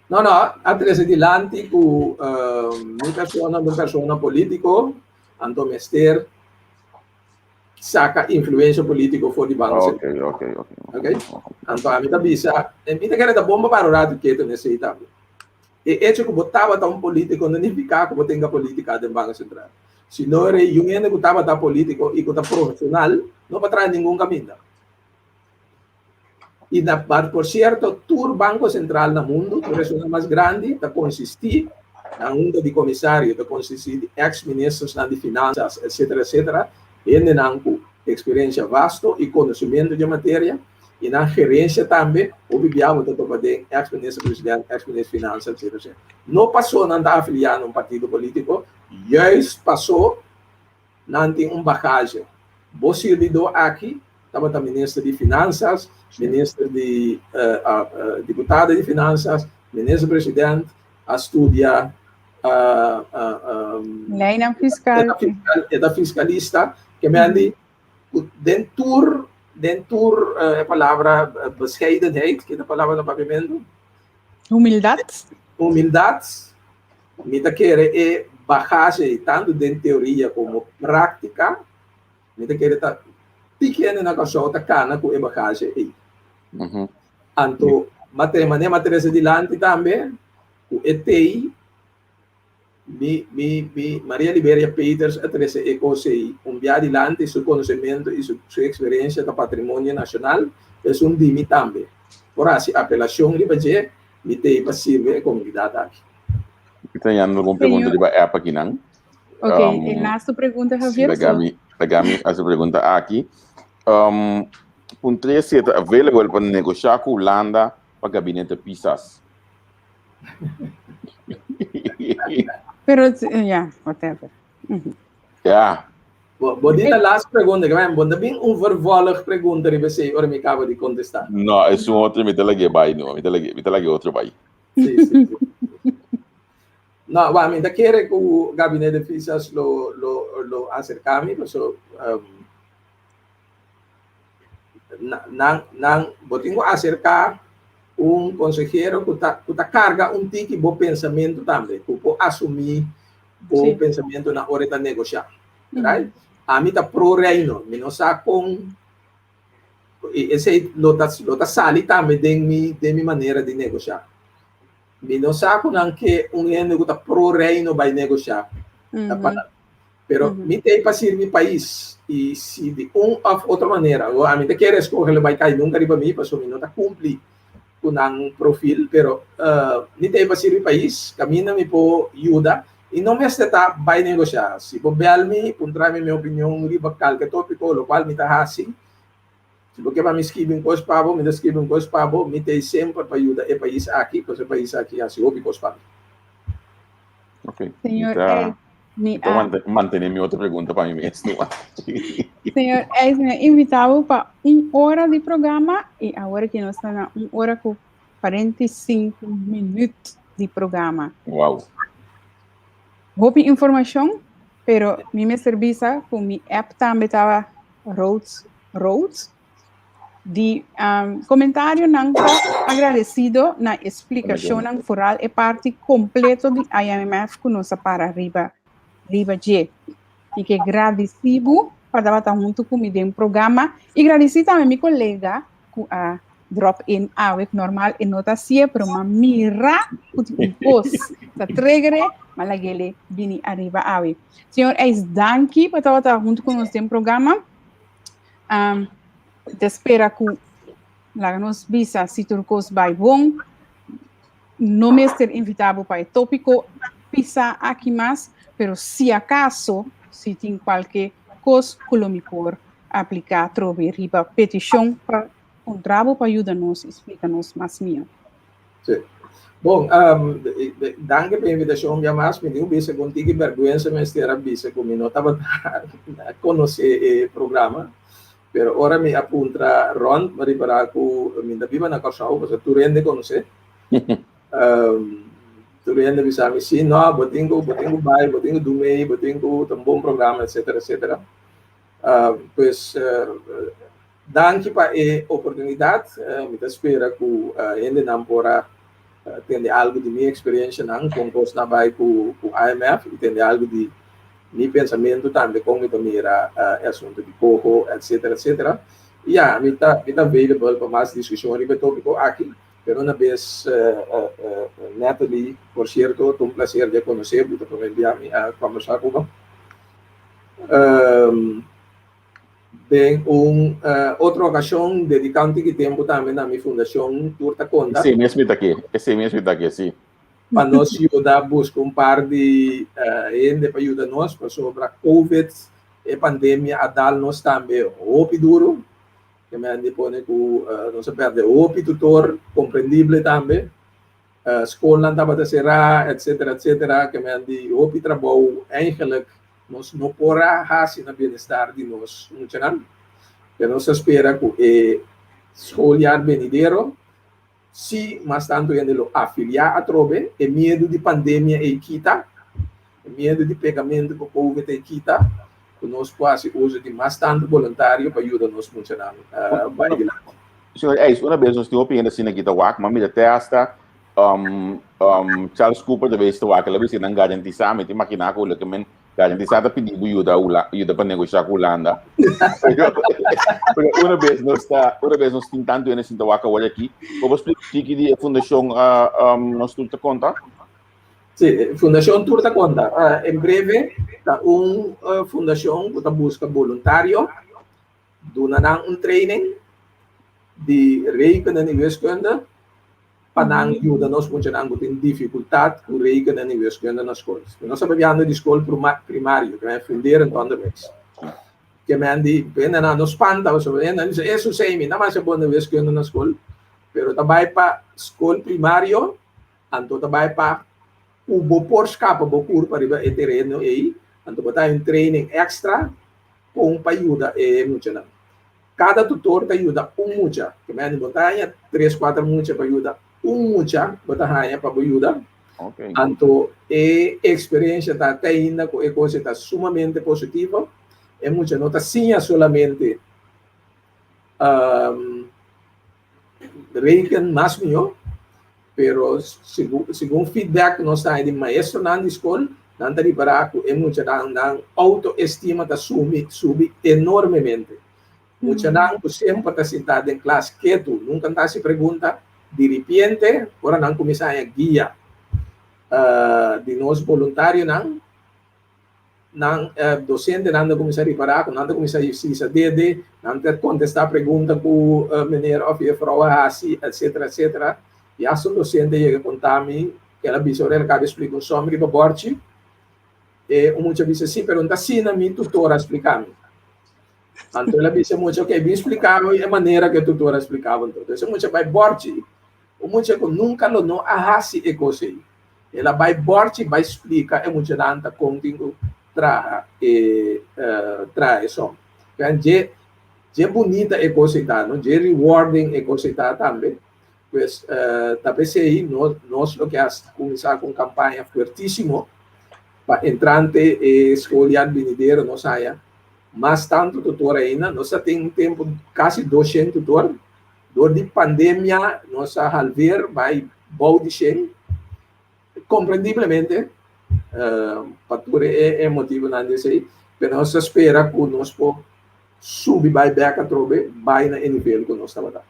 No, no, a trese dilanti ku mi persona ta un persona polítiko, anto mester saka influensha polítiko for di Banko Sentral. Ok, ok, ok. Ok? Anto ami ta bisa, mi ta kere ta bon pa para un ratu ketu na esei tambe. E echo ku bo tabata un polítiko no nifiká ku bo tenga polítika den Banko Sentral. Si no era un hende ku tabata polítiko i ku ta profeshonal, no por traha ningun kaminda. I na, por sierto, tur Banko Sentral na mundu, tur esunnan mas grandi, ta konsistí nan hunta di komisario, ta konsistí di eks ministersnan di finansas, etsetera, etsetera, hendenan ku eksperensia vasto i konosementu di e materia, i nan gerensia tambe, hopi bia bo ta topa den eks minister president, eks minister finansa, etsetera, etsetera. No paso nan ta afiliá na un partido polítiko, Juist pasó nan tin un bagaje. Bo sirbidó aki tabata minister di Finansas, minister di diputado di Finansas, minister president, a studia Leynan fiskal. E ta fiskalista. Ke men di ku den tur den tur e palabra bescheidenheid, ke ta palabra na papiamentu? Humildat. Humildat. Mi ta kere e bagaje ei tantu den teoria komo práktika, mi ta kere ta. Tiki hende na Kòrsou ta kana ku e bagahe ei. Anto m'a manera m'a trese dilanti tambe ku e tei mi mi mi Maria Liberia Peters a trese e kos ei un bia dilanti, su konosementu i su su eksperensia ta patrimonio nashonal, esun di mi tambe. Por hasi apelashon riba dje, mi tei pa sirbi e komunidat aki. Mi ta hañando algun pregunta riba app akinan. Ok, e laatste pregunta, Javier. Sí, laga mi, laga mi hasi pregunta aki. Um, puntr'é si e ta available pa negoshá ku Hulanda pa gabinete Pisas. Pero, ja, whatever. Ja. Bo, bo di ta laatste pregunta, que bo ta bin un vervolg pregunta riba esei ora mi kaba di kontestá. No, es un otro, mi ta lag'é bai, no, mi ta lag'é, mi ta lag'é otro bai. Sí, sí, sí. No, wa, mi ta kere ku gabinete Pisas lo, lo, lo aserká mi, paso um, nan, nan, bo tin ku aserká un konsehero ku ta, ku ta karga un tiki bo pensamentu tambe, ku por asumí bo sí. pensamentu na ora e ta negoshá. Mm -hmm. Right? Ami ta pro reino, mi no sa kon esei lo ta, lo ta sali tambe den mi, den mi manera di negoshá. Mi no sa ku nan ke un hende ku ta pro reino bai negoshá. Mm -hmm. Pero mm -hmm. mi t'ei pa sirbi pais i si di un of otro manera, o ami ta kere eskohe lo bai kai nunka riba mi pasobra mi no ta kumpli ku nan profil, pero uh, mi t'ei pa sirbi pais, kaminda mi por yuda i no mester ta bai negoshá. Si bo bèl mi, puntra mi mi opinion riba kalke tópiko, lokual mi ta hasi, Si bo ke pa mi skibi un kos pa bo, mi ta skibi un kos pa bo. Mi ta ei semper pa yuda e pais aki, pasobra e pais aki hasi hopi kos pa mi. Ok. Mi Señor ta, Eis, mi mi ta a mante- mantené mi otro pregunta pa mi mes. Señor Eis, mi a invitá bo pa un ora di programa i awor ki nos ta na un ora ku 45 minuut di programa. Wow. Hopi informashon, pero mi mester bisa ku mi app tambe taba roads roads di um, comentarionan ta agradecido na explicacionnan vooral e parti completo di IMF ku nos a para riba riba dje. Mi ke gradisi bo pa tabata huntu ku mi den programa i gradisi tambe mi kolega ku a drop in awe ku normal e no ta hasié pero m'a mira ku tin un kos ta tregere m'a lag'ele bini ariba awe. Señor Eis, danki pa tabata huntu ku nos den programa. Um, te spera ku laga nos bisa si tur kos bai bon. No mester invitá bo pa e tópiko pisa aki mas, pero si akaso si tin kualke kos ku lo mi por apliká atrobe riba petishon pa puntra bo pa yuda nos i splika nos mas mihó. Sí. Bon, um, danki pa invitashon bia mas. Mi tin ku bisa ku un tiki bèrgwensa mester a bisa ku mi no tabata konosé e programa. Pero ora mi a puntra rònt, mi a ripará ku mi ta biba na Kòrsou, pasobra tur hende konosé. Um, tur hende bisa mi, sí, no, bo tin ku, bo tin ku bai, bo tin ku dumei, bo tin ku, ta un bon programa, etcétera, etcétera. Uh, pues, uh, Danki pa e oportunidat. Mi ta spera ku hendenan por a tende algu di mi eksperenshanan kon kosnan a bai ku IMF i tende algu di mi pensamentu tambe kon mi ta mira e asuntu di coho etcetera etcetera. I ya, mi ta mi ta available pa mas diskushon riba e topiko aki, pero una bes Natalie, por sierto ta un plaser di a konosé bo, ta promé bia mi a kòmbersá ku bo. Den un otro okashon, dediká un tiki tempu tambe na mi fundashon Tur Ta Konta. Esei mes mi ta ke, esei mes mi ta ke, sí. Pa nos yuda buska un par di hende pa yuda nos, pasobra Covid, e pandemia a dal nos tambe hopi duru. Ke men di pone ku nos a pèrdè hopi tutor, komprendible tambe. Skolnan tabata será, etcetera, etcetera. Ke men di hopi trabou eigenlijk Nos no por a hasi na bienestar di nos muchanan, pero nos ta spera ku e schooljaar benidero si mas tantu hende lo afiliá atrobe, e miedu di pandemia ei kita, e miedu di pegamentu ku covid ei kita, ku nos por hasi uso di mas tantu boluntario pa yuda nos muchanan bai dilanti. Señor Eis, una bes nos tin hopi hende asina aki ta wak, ma mira te hasta Charles Cooper ta bes ta wak, el a bisa nan garantisa, mi ta imaginá ku loke men. Ya, gente sa ta pidi bo yuda Hula, yuda pa negosha ku Hulanda. Pero, pero una vez nos ta, una vez nos tin tanto hende sinta wak awor aki, bo por splika tiki di e fundashon uh, um, Nos Tur Ta Konta? Sí, Fundashon Tur Ta Konta. Uh, en breve, ta un uh, fundashon ku ta buska boluntario, duna nan un training di rekenen i wiskunde pa nan yuda nos muchanan ku tin difikultat ku rekenen i wiskunde na skol. Nos ta papiando di skol primario, ke men funderend onderwijs. Ke men di hendenan no spanta pasobra hendenan bisa e susei mi ta masha bon na wiskunde na skol, pero ta bai pa skol primario anto ta bai pa ku bo por skapa bo kurpa riba e tereno ei, anto bo ta haña un training extra kon pa yuda e muchanan. Kada tutor ta yuda un mucha. Ke mende bo ta haña tres, kuater mucha pa yuda. Un mucha bo ta haña pa bo yuda. Okay. Anto e eksperensia ta te ainda ku e kos ta sumamente positivo. E mucha no ta siña solamente um, reken mas mihó, pero segun feedback ku nos ta haña di maestronan di skol, nan ta ripará ku e muchanan nan outoestima ta sumi subi enormemente. Muchanan ku semper ta sintá den klas ketu, nunka ta hasi pregunta, diripiente ora nan kuminsá haña guia di nos boluntarionan, nan dosentenan ta kuminsá ripará ku nan ta kuminsá sisa dede, nan ta kontestá pregunta ku meneer òf jefrou a hasi, etsetera, etsetera. I asta un dosente a yega konta mi ku el a bisa ora el a kaba di splika un sòm riba bòrchi, e un mucha a bisa, Sí, pero no ta asina mi tutor a splika mi. Anto el a bisa e mucha, Oké, bin splika mi e manera ku e tutor a splika bo anto. Entonces e mucha bai bòrchi, un mucha ku nunka lo no a hasi e kos ei. El a bai bòrchi bai splika e muchanan ta kon tin ku traha e traha e sòm. Vean dje dje bunita e kos ei ta, no? Dje rewarding e kos ei ta tambe. Pues ta p'esei nos nos lo ke a kuminsá ku un kampaña fuertísimo pa entrante e skol-jaar binidero nos haña mas tantu tutor ainda. Nos a tin un tempu kasi doshen tutor. Dor di pandemia nos a halver bai bou di shen, komprendiblemente pa tur e motibunan di esei, pero nos ta spera ku nos por subi bai bek atrobe bai na e nivel ku nos tabata.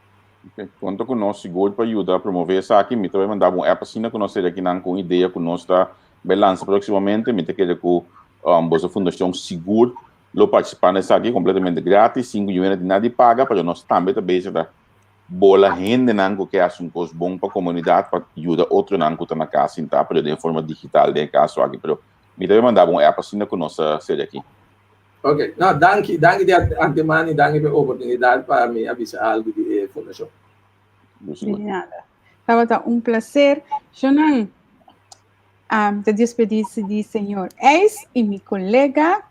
Konta ku nos sigur pa yuda promove esaki. Mi ta bai manda bo un app asina ku nos seri akinan ku un idea ku nos ta bai lansa próksimamente. Mi ta kere ku boso fundashon sigur lo partisipá na esaki kompletamente gratis sin ku yu hende tin nada di paga, pero nos tambe ta bezig ta bola hendenan ku ke hasi un kos bon pa komunidat pa yuda otronan ku ta na kas sintá, pero den forma digital den e kaso aki. Pero mi ta bai manda bo un app asina ku nos ta seri aki. Ok, no, danki, danki di antemano i danki pa e oportunidat pa mi a bisa algu di e fundashon. Di nada. Tabata un placer. Shonan, Um, te despedí di señor Eis y mi colega.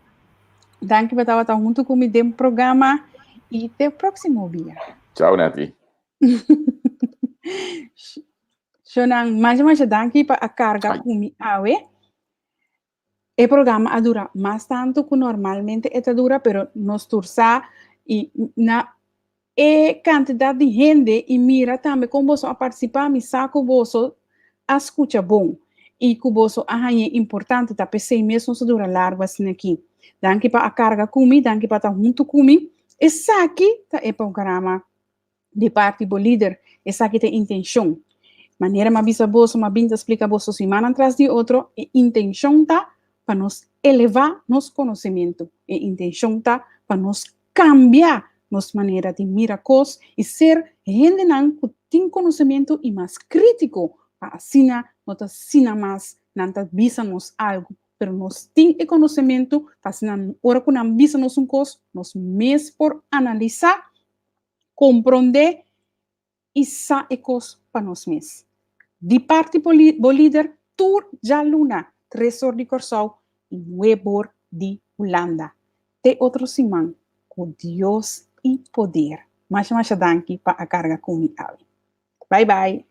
Danki pa tabata hunto cu mi den programa y te próximo dia. Ciao, Nati. Shonan, masha masha danki pa a carga cu mi awe. E programa a dura mas tanto cu normalmente e ta dura, pero nos tur sa y na E kantidat di hende i mira tambe kon boso a partisipá, mi sa ku boso a skucha bon i ku boso a hañ'é importante, ta p'esei mes nos a dura largu asina aki. Danki pa a karga ku mi, danki pa ta huntu ku mi. Esaki ta e programa di parti bo lider, esaki ta e intenshon. Manera mi a bisa boso, mi a bin ta splika boso simannan tras di otro, e intenshon ta pa nos elevá nos konosementu, e intenshon ta pa nos kambia nos manera di mira kos i ser hendenan ku tin konosementu i mas krítiko pa asina no ta sina mas nan ta bisa nos algu, pero nos tin e konosementu pa asina ora ku nan bisa nos un kos nos mes por analisá, komprondé i sa e kos pa nos mes. Di parti bo lider tur djaluna tres or di Kòrsou i nuebe or di Hulanda. Te otro siman ku Dios i poder. Masha masha danki pa a karga ku mi awe. Bai bai.